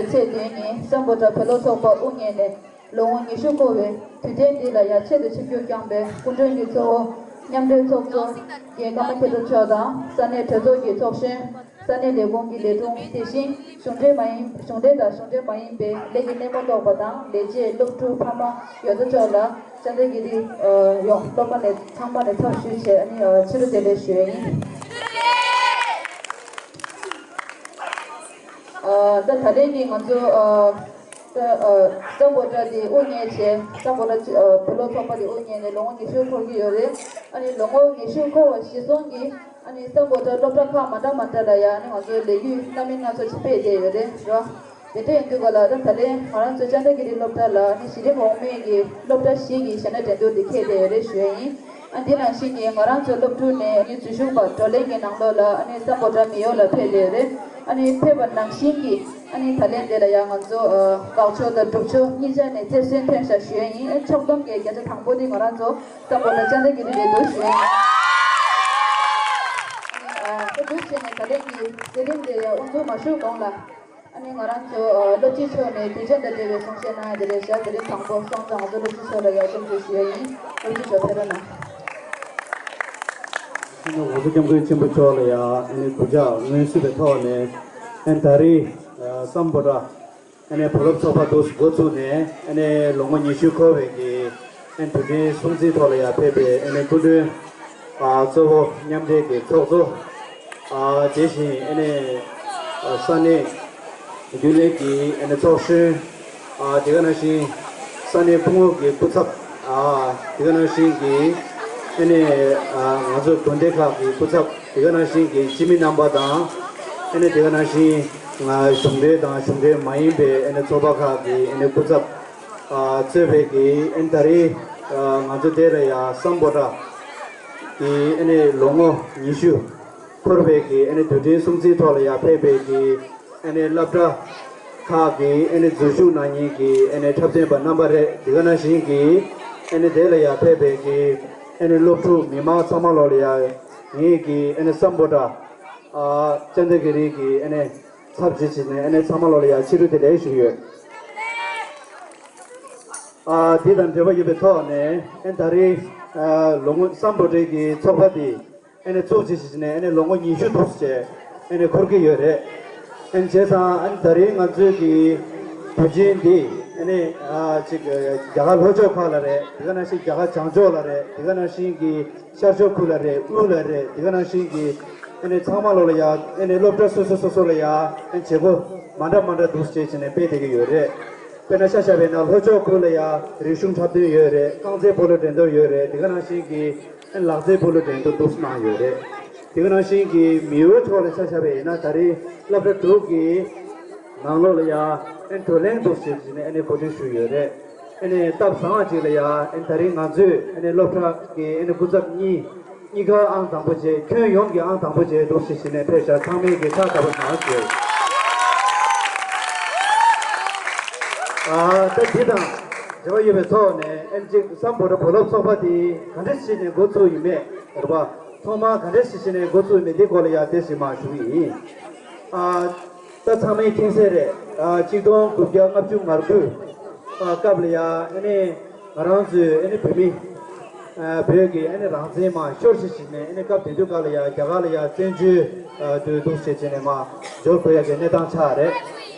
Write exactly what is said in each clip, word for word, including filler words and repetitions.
ཚེས་བདུན་ཉིན་སམ་བྷོ་ཊ་བོད་སློབ་ཚོགས་པ་དབུ་བརྙེས་ནས་ལོ་ངོ་ཉི་ཤུ་འཁོར་བའི་དུས་སྟོན་འདི་ལ་ཡ་ཆེད་དུ་ཆིབས་བསྒྱུར་བསྐྱངས་པའི་སྐུ་མགྲོན་གྱི་གཙོ་བོ་མཉམ་འབྲེལ་ཚོགས་གཙོ་རྒན་ཀརྨ་མཁས་གྲུབ་མཆོག་དང་ས་གནས་གྲོས་ཚོགས་ཀྱི་ཚོགས་གཞོན། ས་གནས་ལས་ཁུངས་ཀྱི་ལས་དྲུང་། དེ་བཞིན་གཞུང་འབྲེལ་མ་ཡིན་གཞུང་འབྲེལ་དང་གཞུང་འབྲེལ་མ་ཡིན་པའི་ལས་ཀྱི་སྣེ་མོ་གཏོགས་པ་དང་ལས་བྱེད། སློབ་ཕྲུག་ཕ་མ་ཡོངས་རྫོགས་ལ་བཅར་འདྲི་གི་རིགས་ཡོངས་སློབ་མ་ནས་ཚང་མ་ནས་ཚབ་ཞུས་བྱས་ཨ་ནི་ཕྱི་དྲོ་བདེ་ལེགས་ཞུ་ཡ་ཡིན། ད་ད་ལན་གྱི་ང་ཚོ་ད་སམ་བྷོ་ཊ་དེ་དབུ་བརྙེས་བྱས་སམ་བྷོ་ཊ་བོད་སློབ་ཚོགས་པ་དེ་དབུ་བརྙེས་ནས་ལོ་ངོ་ཉི་ཤུ་འཁོར་གྱི་ཡོད་རེད། ཨ་ནི་ལོ་ངོ་ཉི་ཤུ་འཁོར་བ་གཞིར་བཟུང་གིས། ཨ་ནི་སམ་བྷོ་ཊ་སློབ་གྲྭ་ཁག་མ་འདྲ་མ་འདྲ་ལ་ཡང་ཨ་ནི་ང་ཚོའི་ལས་འགུལ་སྣ་མིན་སྣ་ཚོགས་ཅིག་སྤེལ་བསྡད་ཡོད་རེད་རོ། དེ་འདྲ་ཡིན་དུས་ག་ལ་ད་ད་ལན་ང་རང་ཚོའི་ཅན་དྷ་གི་རི་སློབ་གྲྭ་ལ་ཨ་ནི་གཞི་རིམ་འོག་མའི་གི་སློབ་གྲྭ་བཞི་གི་ཞལ་ནས་འགྲན་བསྡུར་འདི་འཁེལ་བསྡད་ཡོད་རེད་ཞུ་ཡ་ཡིན། ཨ་འདི་ནང་བཞིན་གྱི་ང་རང་ཚོའི་སློབ་ཕྲུག་ནས་ཨ་ནི་འཛུལ་ཞུགས་པ་བགྲོ་གླེང་གི་ནང་ལོགས་ལ་ཨ་ནི་སམ་བྷོ་ཊ་མི་ཡོ་ལ་ཕེབས་བསྡད་ཡོད་རེད། ཨ་ནི་ཕེབས་པ་ནང་བཞིན་གྱི་ཨ་ནི་ད་ལན་འདི་ལ་ཡང་ང་ཚོ་འགག་ཕྱོགས་དང་སྒྲུབ་ཕྱོགས་གཉིས་ཆ་ནས་རྩེར་སོན་ཐོན་ཤག་ཞུ་ཡ་ཡིན། ཨ་ཕྱོགས་བསྡོམས་ཀྱི་བརྒྱ་ཆ་དང་པོ་འདི་ང་རང་ཚོ་སམ་བྷོ་ཊ་ཅན་དྷ་གི་རི་རེད་འདུག་ཞུ་ཡ་ཡིན། ཨ་ནི་ཨ་འདུག་བྱས་ནས་ད་ལན་གྱི་མཛད་རིམ་དེ་ཡང་དབུ་འཛུགས་མ་ཞུ་གོང་ལ། ཨ་ནི་ང་རང་ཚོ་ཨ་སློབ་སྤྱི་མཆོག་ནས་དུས་ཆེན་དང་འབྲེལ་བའི་གསུང་བཤད་གནང་ཡ་དེ་རེད་ཤག་དེ་རིང་དང་པོ་སོང་ཙང་ང་ཚོ་སློབ་སྤྱི་མཆོག་ལ་ཡ་སྐྱབས་འཇུག་ཞུ་ཡ་ཡིན། སློབ་སྤྱི་མཆོག་ཕེབས་རོགས་གནང་། ང་ཚོ་སྐྱབས་མགོན་ཆེན་པོ་མཆོག་ལ་ཡ་ཨ་ནི་གུས་ཕྱག་སྔོན་བསུ་བའི་ཐོག་ནས་ཨ་ནི་ད་རེས་ཨ་སམ་བྷོ་ཊ་ཨ་ནི་བོད་སློབ་ཚོགས་པ་དུ་འགོ་བཙུགས་ནས་ཨ་ནི་ལོ་ངོ་ཉི་ཤུ་འཁོར་བའི་གི་ཨ་ནི་དུས་དྲན་སྲུང་བརྩིའི་ཐོག་ལ་ཡ་ཕེབས་པའི་ཨ་ནི་སྐུ་མགྲོན་ཨ་གཙོ་བོ་མཉམ་འབྲེལ་གྱི་ཚོགས་གཙོ། ཨ་དེ་བཞིན་ཨ་ནི་ཨ་ས་གནས་རྒྱུན་ལས་ཀྱི་ཨ་ནི་ཚོགས་གཞོན། ཨ་དེ་ག་ནང་བཞིན་ས་གནས་སྤུ་ངོ་གི་སྐུ་ཚབ། ཨ་དེ་ག་ནང་བཞིན་གྱི་ཨ་ནི་ཨ་ང་ཚོ་དགོན་སྡེ་ཁག་གི་སྐུ་ཚབ། དེ་ག་ནང་བཞིན་གྱི་སྤྱི་མི་རྣམ་པ་དང་། ཨ་ནི་དེ་ག་ནང་བཞིན་ང་གཞུང་འབྲེལ་དང་གཞུང་འབྲེལ་མ་ཡིན་པའི་ཨ་ནི་ཚོགས་པ་ཁག་གི་ཨ་ནི་སྐུ་ཚབ། ཨ་གཙོས་པའི་གི་ཨ་ནི་ད་རེས་ཨ་ང་ཚོ་དེ་ལ་ཡ་སམ་བྷོ་ཊ་གི་ཨ་ནི་ལོ་ངོ་ཉི་ཤུ་འཁོར་བའི་གི་ཨ་ནི་དུས་དྲན་སྲུང་བརྩིའི་ཐོག་ལ་ཡ་ཕེབས་པའི་གི་ཨ་ནི་སློབ་གྲྭ་ཁག་གི་ཨ་ནི་འཛུལ་ཞུགས་གནང་མཁན་གྱི་ཨ་ནི་འཁྲབ་ཚན་པ་རྣམ་པ་རེད། དེ་ག་ནང་བཞིན་གྱི་ཨ་ནི་དེ་ལ་ཡ་ཕེབས་པའི་གི་ཨ་ནི་སློབ་ཕྲུག་མི་མང་ཚང་མ་ལོ་ལ་ཡ་ངེད་ཀྱི་ཨ་ནི་སམ་བྷོ་ཊ་ཨ་ཅན་དྷ་གི་རི་གི་ཨ་ནི་ཚབ་བྱེད་བྱས་ནས་ཨ་ནི་ཚང་མ་ལོ་ལ་ཡ་ཕྱི་དྲོ་བདེ་ལེགས་ཞུ་གི་ཡོད། ཨ་འདི་དང་འབྲེལ་བ་ཡོད་པའི་ཐོག་ནས་ཨ་ད་རེས་ཨ་ལོ་ངོ་སམ་བྷོ་ཊ་གི་ཚོགས་པ་དེ་ཨ་ནི་བཙུགས་བྱས་བྱས་ནས་ཨ་ནི་ལོ་ངོ་ཉི་ཤུ་འདུག་བྱས་ཨ་ནི་འཁོར་གྱི་ཡོད་རེད། ཨ་ནི་བྱས་ཙང་ཨ་ནི་ད་རེས་ང་ཚོའི་གི་དུས་ཆེན་འདི་ཨ་ནི་ཨ་ཅིག་རྒྱ་གར་ལྷོ་ཕྱོགས་ཁག་ལ་རེད། དེ་ག་ནང་བཞིན་རྒྱ་གར་བྱང་ཕྱོགས་ལ་རེད། དེ་ག་ནང་བཞིན་གྱི་ཤར་ཕྱོགས་ཁུལ་ལ་རེད། དབུས་ལ་རེད། དེ་ག་ནང་བཞིན་གྱི་ཨ་ནི་ཚང་མ་ལོ་ལ་ཡ་ཨ་ནི་སློབ་གྲྭ་སོ་སོ་སོ་སོ་ལ་ཡ་ཨ་ནི་བྱེད་སྒོ་མ་འདྲ་མ་འདྲ་འདུག་བྱས་བྱས་ནས་སྤེལ་བསྡད་ཀྱི་ཡོད་རེད། དཔེར་ན་ཆ་བཞག་པ་ཡིན་ན་ལྷོ་ཕྱོགས་ཁུལ་ལ་ཡ་རིག་གཞུང་འཁྲབ་སྟོན་ཡོད་རེད། རྐང་རྩེད་སྤོ་ལོ་འགྲན་བསྡུར་ཡོད་རེད། དེ་ག་ནང་བཞིན་གྱི་ཨ་ནི་ལག་རྩེད་སྤོ་ལོ་འགྲན་བསྡུར་འདུག་གནང་ཡོད་རེད། དེ་ག་ནང་བཞིན་གྱི་མེའོ་ཕྱོགས་ལ་ཆ་བཞག་པ་ཡིན་ན་ད་རེས་སློབ་གྲྭ་དྲུག་གི་ནང་ལོགས་ལ་ཡ་ཨ་ནི་བགྲོ་གླེང་འདུག་བྱས་བྱས་ནས་ཨ་ནི་གོ་སྒྲིག་ཞུས་ཡོད་རེད། ཨ་ནི་སྟབས་བཟང་བ་ཅིག་ལ་ཡ་ཨ་ནི་ད་རེས་ང་ཚོས་ཨ་ནི་སློབ་གྲྭ་གི་ཨ་ནི་སྐུ་ཚབ་གཉིས་གཉིས་ཀ་ཨང་དང་པོ་བྱས། ཁྱོན་ཡོངས་ཀྱི་ཨང་དང་པོ་བྱས་འདུག་ཟེར་བྱས་ནས་ཕེབས་ཤག་ཚང་མས་ཀྱི་ཁྲ་ཐག་པ་གནང་ཞུ། ཨ་ད་འདི་དང་འབྲེལ་བ་ཡོད་པའི་ཐོག་ནས་ཨ་ནི་གཅིག་སམ་བྷོ་ཊ་བོད་སློབ་ཚོགས་པ་དེ་ག་འདྲ་བྱས་ནས་འགོ་བཙུགས་ཡིན་མེད་རེད་པ། ཐོག་མར་ག་འདྲ་བྱས་བྱས་ནས་འགོ་བཙུགས་མེད་དེ་སྐོར་ལ་ཡང་དེ་ཞིག་མ་ཞུ་གི་ཡིན། ཨ། ད་ཚང་མས་མཁྱེན་གསལ་རེད། ཨ་གཅིག་སྟོང་དགུ་བརྒྱ་ལྔ་བཅུ་ང་དགུ་ཨ་སྐབས་ལ་ཡ་ཨ་ནི་ང་རང་ཚོའི་ཨ་ནི་བོད་མི་ཨ་བོད་ཀྱི་ཨ་ནི་རང་བཙན་མར་ཤོར་ཞིག་བྱས་ནས་ཨ་ནི་སྐབས་དེ་དུས་སྐབས་ལ་ཡ་རྒྱ་གར་ལ་ཡ་བཙན་བྱོལ་ཨ་དུ་འདུག་བྱས་བྱས་ནས་མར་འབྱོར་དགོས་ཡ་གི་གནས་སྟངས་ཆགས་རེད།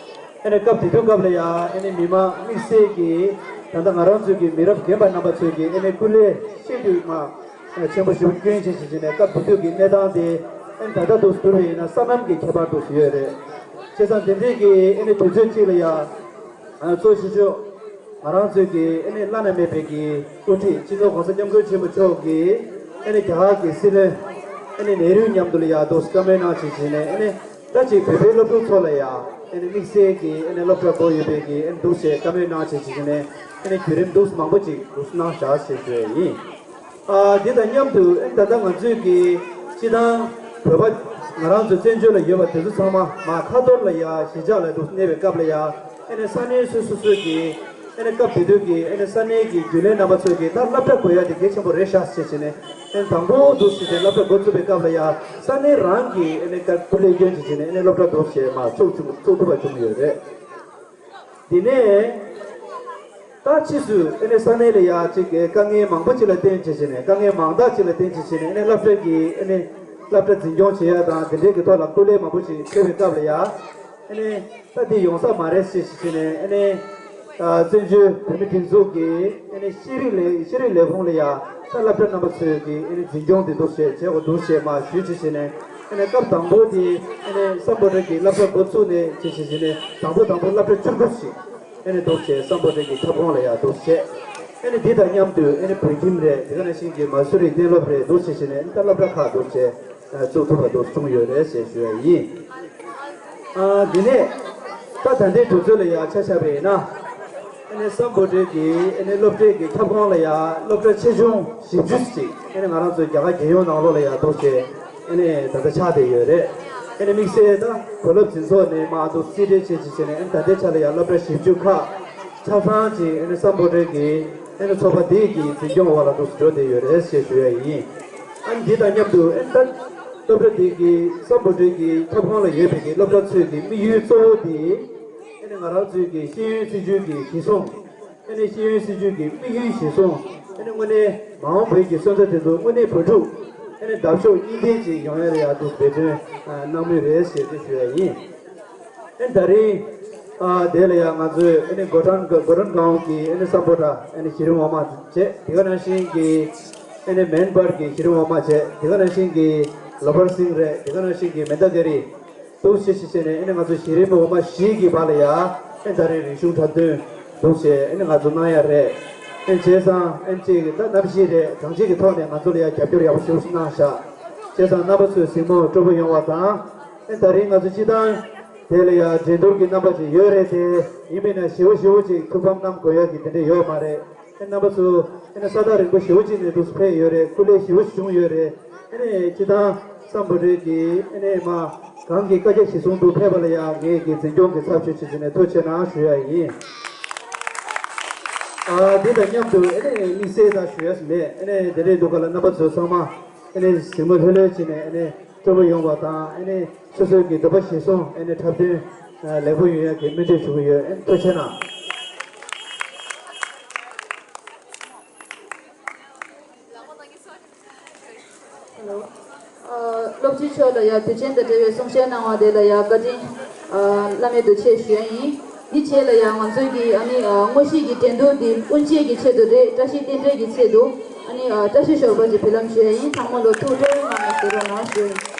ཨ་ནི་སྐབས་དེ་དུས་སྐབས་ལ་ཡ་ཨ་ནི་མི་མང་དམིགས་བསལ་གྱིས་ད་ལྟ་ང་རང་ཚོའི་གི་མི་རབས་རྒན་པ་རྣམ་པ་ཚོས་ཀྱི་ཨ་ནི་སྐུ་ལས་ཤིན་ཏུ་མར། ཆེན་པོ་ཞེ་པོ་སྐྱོན་ཆེ་ཞིག་བྱས་ནས་སྐབས་དེ་དུས་ཀྱི་གནས་སྟངས་དེ་ཨ་ནི་ད་ལྟ་དུ་བསྡུར་བ་ཡིན་ན་སོ་ནམ་གྱི་ཁྱད་པར་དུ་ཡོད་རེད། བྱས་ཙང་དེ་འདྲའི་གི་ཨ་ནི་དུས་ཚོད་ཅིག་ལ་ཡ་གཙོ་ཆེ་ཤོས་ང་རང་ཚོའི་གི་ཨ་ནི་བླ་ན་མེད་པའི་གི་དབུ་ཁྲིད་སྤྱི་ནོར་༸གོང་ས་༸སྐྱབས་མགོན་ཆེན་པོ་མཆོག་གིས་ཨ་ནི་རྒྱ་གར་གྱི་སྲིད་བློན་ཨ་ནི་ནེ་རུ་མཉམ་དུ་ལ་ཡ་དུ་བཀའ་མོལ་གནང་ཆེད་བྱས་ནས་ཨ་ནི་ད་ཅིག་བོད་པའི་སློབ་ཕྲུག་ཚོ་ལ་ཡ་ཨ་ནི་དམིགས་བསལ་གྱི་ཨ་ནི་སློབ་གྲྭ་དགོས་ཡོད་པའི་གི་ཨ་ནི་འདུག་ཟེར་བཀའ་མོལ་གནང་ཆེད་བྱས་ནས་ཨ་ནི་བརྒྱུད་རིམ་འདུག་མང་པོ་ཅིག་འདུག་གནང་བཞག་ཟེར་ཞུ་ཡ་ཡིན། ཨ་འདི་དང་མཉམ་དུ་ཨ་ནི་ད་ལྟ་ང་ཚོས་ཀྱི་སྤྱི་བཏང་བོད་པ་ང་རང་ཚོ་བཙན་བྱོལ་ལ་ཡོད་པ་དེ་ཚོ་ཚང་མ་མར་ཁ་ཐོར་ལ་ཡ་གཞིས་ཆགས་ལ་འདུག་གནས་པའི་སྐབས་ལ་ཡ་ཨ་ནི་ས་གནས་སོ་སོ་སོ་གི་ཨ་ནི་སྐབས་དེ་དུས་ཀྱི་ཨ་ནི་ས་གནས་ཀྱི་རྒྱུན་ལས་རྣམ་པ་ཚོས་ཀྱི་ད་སློབ་གྲྭ་དགོས་ཡ་དེ་གལ་ཆེན་པོ་རེད་ཤག་ཟེར་བྱས་ནས་ཨ་ནི་དང་པོ་འདུག་ཟེར་ཏེ་སློབ་གྲྭ་འགོ་བཙུགས་པའི་སྐབས་ལ་ཡ་ས་གནས་རང་གི་ཨ་ནི་སྐུ་ལས་སྐྱོན་བྱས་བྱས་ནས་ཨ་ནི་སློབ་གྲྭ་འདུག་ཟེར་མར་ཚུགས་ཚུགས་ཐུབ་པ་བྱུང་ཡོད་རེད། དེ་ནས་ད་ཕྱིས་སུ་ཨ་ནི་ས་གནས་ལ་ཡ་ཅིག་གི་དཀའ་ངལ་མང་པོ་ཅིག་ལ་བརྟེན་བྱས་བྱས་ནས། དཀའ་ངལ་མང་དག་ཅིག་ལ་བརྟེན་བྱས་བྱས་ནས། ཨ་ནི་སློབ་གྲྭ་གི་ཨ་ནི་སློབ་གྲྭ་འཛིན་སྐྱོང་བྱེད་ཡ་དང་དེ་འདྲའི་གི་ཐོག་ལ་སྐུ་ལས་མང་པོ་ཞིག་ཐེབས་པའི་སྐབས་ལ་ཡ། ཨ་ནི་ད་འདི་ཡོང་ས་མ་རེད་ཟེར་བྱས་བྱས་ནས། ཨ་ནི་ཨ་བཙན་བྱོལ་བོད་མི་སྒྲིག་འཛུགས་ཀྱི་ཨ་ནི་ཤེས་རིག་ལས་ཤེས་རིག་ལས་ཁུངས་ལ་ཡ། ད་སློབ་གྲྭ་རྣམ་པ་ཚོས་ཀྱི་ཨ་ནི་འཛིན་སྐྱོང་དེ་འདུག་བྱས་བྱས་དགོས་འདུག་བྱས་མར་ཞུས་བྱས་བྱས་ནས། ཨ་ནི་སྐབས་དང་པོ་དེ་ཨ་ནི་སམ་བྷོ་ཊ་གི་སློབ་གྲྭ་འགོ་བཙུགས་ནས་བྱས་བྱས་བྱས་ནས། དང་པོ་དང་པོ་སློབ་གྲྭ་བཅུ་དགུ་ཞིག་ཨ་ནི་འདུག་བྱས་སམ་བྷོ་ཊ་གི་ཁྱབ་ཁོངས་ལ་ཡ་འདུག་བྱས། ཨ་ནི་འདི་དང་མཉམ་དུ་ཨ་ནི་བོད་ཁྱིམ་རེད། དེ་ག་ནང་བཞིན་གྱི་མ་སུ་རི་གཏན་སློབ་རེད་འདུག་བྱས་བྱས་ནས། ཨ་ནི་ད་སློབ་གྲྭ་ཁག་འདུག་བྱས་བཙུགས་ཐུབ་པ་འདུག་བྱུང་ཡོད་རེད་ཟེར་ཞུ་ཡ་ཡིན། ཨ་འདི་ནས་ད་ད་ལྟའི་དུས་ཚོད་ལ་ཡ་ཆ་བཞག་པ་ཡིན་ན། ཨ་ནི་སམ་བྷོ་ཊ་གི་ཨ་ནི་སློབ་གྲྭའི་གི་ཁྱབ་ཁོངས་ལ་ཡ་སློབ་གྲྭ་ཆེ་ཆུང་བཞི་བཅུ་ཅིག་ཨ་ནི་ང་རང་ཚོའི་རྒྱ་གར་རྒྱལ་ཡོངས་ནང་ལོགས་ལ་ཡ་འདུག་བྱས་ཨ་ནི་ད་ལྟ་ཆགས་བསྡད་ཡོད་རེད། ཨ་ནི་དམིགས་བསལ་ད་བུ་སློབ་འཛིན་ཚོགས་ནས་མར་འདུག་རྩིས་སྤྲད་བྱས་བྱས་བྱས་ནས། ཨ་ནི་ད་ལྟའི་ཆ་ལ་ཡ་སློབ་གྲྭ་བཞི་བཅུ་ཁག་ཆ་ཚང་ཅིག་ཨ་ནི་སམ་བྷོ་ཊ་གི་ཨ་ནི་ཚོགས་པ་འདི་གི་འཛིན་སྐྱོང་འོག་ལ་འདུག་འགྲོ་བསྡད་ཡོད་རེད་ཅེས་ཞུ་ཡ་ཡིན། ཨ་ནི་འདི་དང་མཉམ་དུ་ཨ་ནི་ད་སློབ་གྲྭ་འདི་གི་སམ་བྷོ་ཊ་གི་ཁྱབ་ཁོངས་ལ་ཡོད་པའི་གི་སློབ་གྲྭ་ཚོའི་གི་དམིགས་ཡུལ་གཙོ་བོ་དེ། ཨ་ནི་ང་རང་ཚོའི་གི་ཤེས་ཡོན་སྲིད་བྱུས་ཀྱི་གཞི་བཟུང་། ཨ་ནི་ཤེས་ཡོན་སྲིད་བྱུས་ཀྱི་དམིགས་ཡུལ་གཞིར་བཟུང་། ཨ་ནི་དངོས་གནས་མ་འོངས་བོད་ཀྱི་སོན་རྩ་དེ་ཚོ་དངོས་གནས་བོད་ཕྲུག་ཨ་ནི་འདབ་གཤོག་གཉིས་ལྡན་ཅིག་ཡོང་ཡ་ལ་ཡ་འདུག་འབད་བརྩོན་གནང་མུས་རེད་ཟེར་ཏེ་ཞུ་ཡ་ཡིན། ཨ་ནི་ད་རིང་ཨ་དེ་ལ་ཡ་ང་ཚོས་ཨ་ནི་གོ་ཁྲན་གོ་ཁྲན་གའོ་གི་ཨ་ནི་སམ་བྷོ་ཊ་ཨ་ནི་གཞི་རིམ་འོག་མ་བྱས། དེ་ག་ནང་བཞིན་གྱི་ཨ་ནི་མན་པར་གྱི་གཞི་རིམ་འོག་མ་བྱས། དེ་ག་ནང་བཞིན་གྱི་ལོ་པར་སིང་རེད། དེ་ག་ནང་བཞིན་གྱི་མན་དཱ་ཀ་རི། འདུག་སེ་བྱས་བྱས་ནས། ཨ་ནི་ང་ཚོ་གཞི་རིམ་འོག་མ་བཞི་གི་བར་ལ་ཡ་ཨ་ནི་ད་རེས་རིག་གཞུང་འཁྲབ་སྟོན་འདུག་སེ་ཨ་ནི་ང་ཚོ་གནང་ཡ་རེད། ཨ་ནི་བྱས་ཙང་ཨ་ནི་གཅིག་གི་ད་གནམ་གཤིས་རེད། གང་ཅིའི་གི་ཐོག་ནས་ང་ཚོ་ལ་ཡ་རྒྱབ་སྐྱོར་ཡག་པོ་ཞེ་པོ་ཞིག་གནང་ཤག་བྱས་ཙང་རྣམ་པ་ཚོའི་གཟིགས་མོ་སྤྲོ་པོ་ཡོང་བ་དང་། ཨ་ནི་ད་རིང་ང་ཚོ་སྤྱི་བཏང་དེ་ལ་ཡ་འགྲན་བསྡུར་གྱི་རྣམ་པ་ཅིག་ཡོད་རེད་དེ། ཡིན་མིན་ན་ཞེ་པོ་ཞེ་པོ་ཅིག་ཐུགས་ཕམ་གནང་དགོས་ཡ་གི་དེ་འདྲ་ཡོད་མ་རེད། ཨ་ནི་རྣམ་པ་ཚོ་ཨ་ནི་ས་ཐག་རིང་པོ་ཞེ་པོ་ཅིག་ནས་འདུག་སེ་ཕེབས་ཡོད་རེད། སྐུ་ལས་ཞེ་པོ་ཞིག་བྱུང་ཡོད་རེད། ཨ་ནི་སྤྱི་བཏང་སམ་བྷོ་ཊ་གི་ཨ་ནི་མ་གང་གི་བཀའ་རྒྱ་གཞིར་བཟུང་དུ་ཕེབས་པ་ལ་ཡང་ངས་ཀྱི་འཛིན་སྐྱོང་གི་ཚབ་ཞུས་བྱས་ནས་ཐུགས་རྗེ་གནང་ཞུ་ཡ་ཡིན། ཨ་འདི་དང་མཉམ་དུ་ཨ་ནི་དམིགས་བསལ་ད་ཞུ་ཡ་མེད། ཨ་ནི་དེ་འདྲའི་འདུག་ག་ལ། རྣམ་པ་ཚོ་ཚང་མ་ཨ་ནི་གཟིགས་མོ་ལྷོད་ལྷོད་བྱས་ནས་ཨ་ནི་སྤྲོ་པོ་ཡོང་བ་དང་། ཨ་ནི་སོ་སོའི་གི་འདོད་པ་གཞིར་བཟུང་ཨ་ནི་འཁྲབ་སྟོན་ལེགས་པོ་ཡོང་ཡ་གི་སྨོན་འདུན་ཞུ་གི་ཡོད། ཨ་ནི་ཐུགས་རྗེ་གནང་། Hello. ཨ་སློབ་སྤྱི་མཆོག་ལ་ཡང་དུས་ཆེན་དང་འབྲེལ་བའི་གསུང་བཤད་གནང་བ་དེ་ལ་ཡང་བཀའ་དྲིན་ཨ་བླ་མེད་དུ་ཆེ་ཞུ་ཡ་ཡིན། འདི་རྗེས་ལ་ཡང་ང་ཚོའི་གི་ཨ་ནི་ཨ་དངོས་གཞིའི་གི་འགྲན་བསྡུར་འདི་དབུ་འབྱེད་ཀྱི་ཆེད་དུ་རེད། བཀྲ་ཤིས་རྟེན་འབྲེལ་གྱི་ཆེད་དུ་ཨ་ནི་ཨ་བཀྲ་ཤིས་ཞོར་པ་གྱི་འབུལ་ལམ་ཞུ་ཡ་ཡིན། ཚང་མ་ལོ་ཐུགས་སྤྲོའི་ངང་ནས་བཞུགས་རོགས་གནང་ཞུ་ཡ་ཡིན།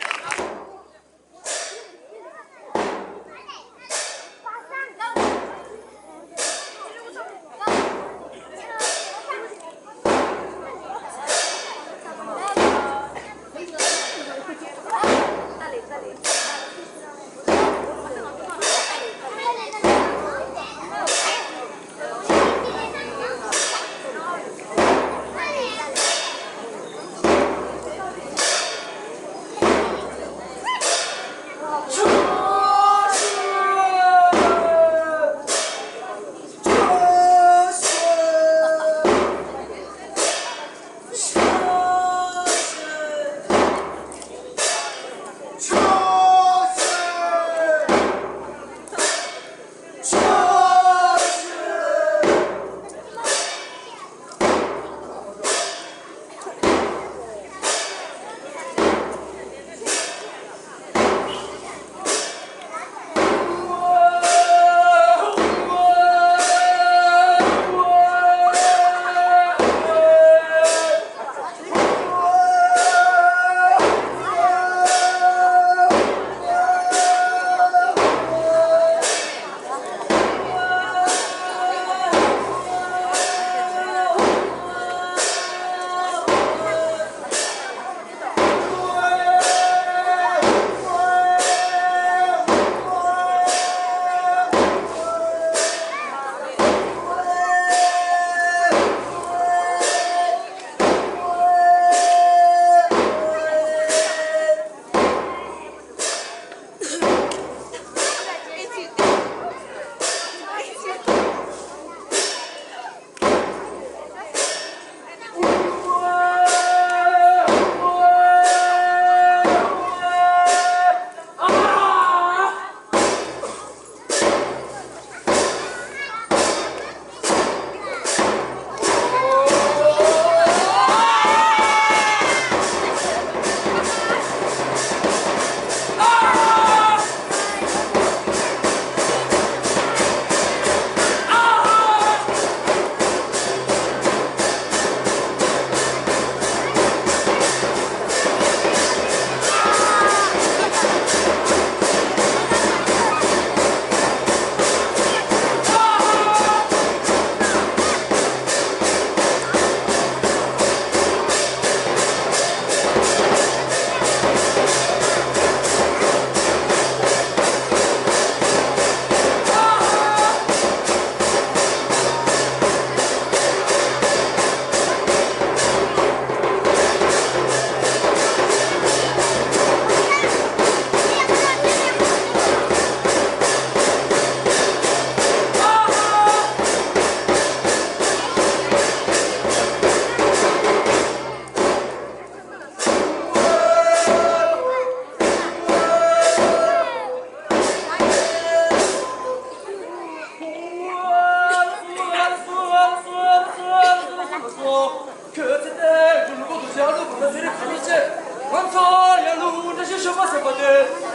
ཆོས་པ་ཟེར་བ་དེ།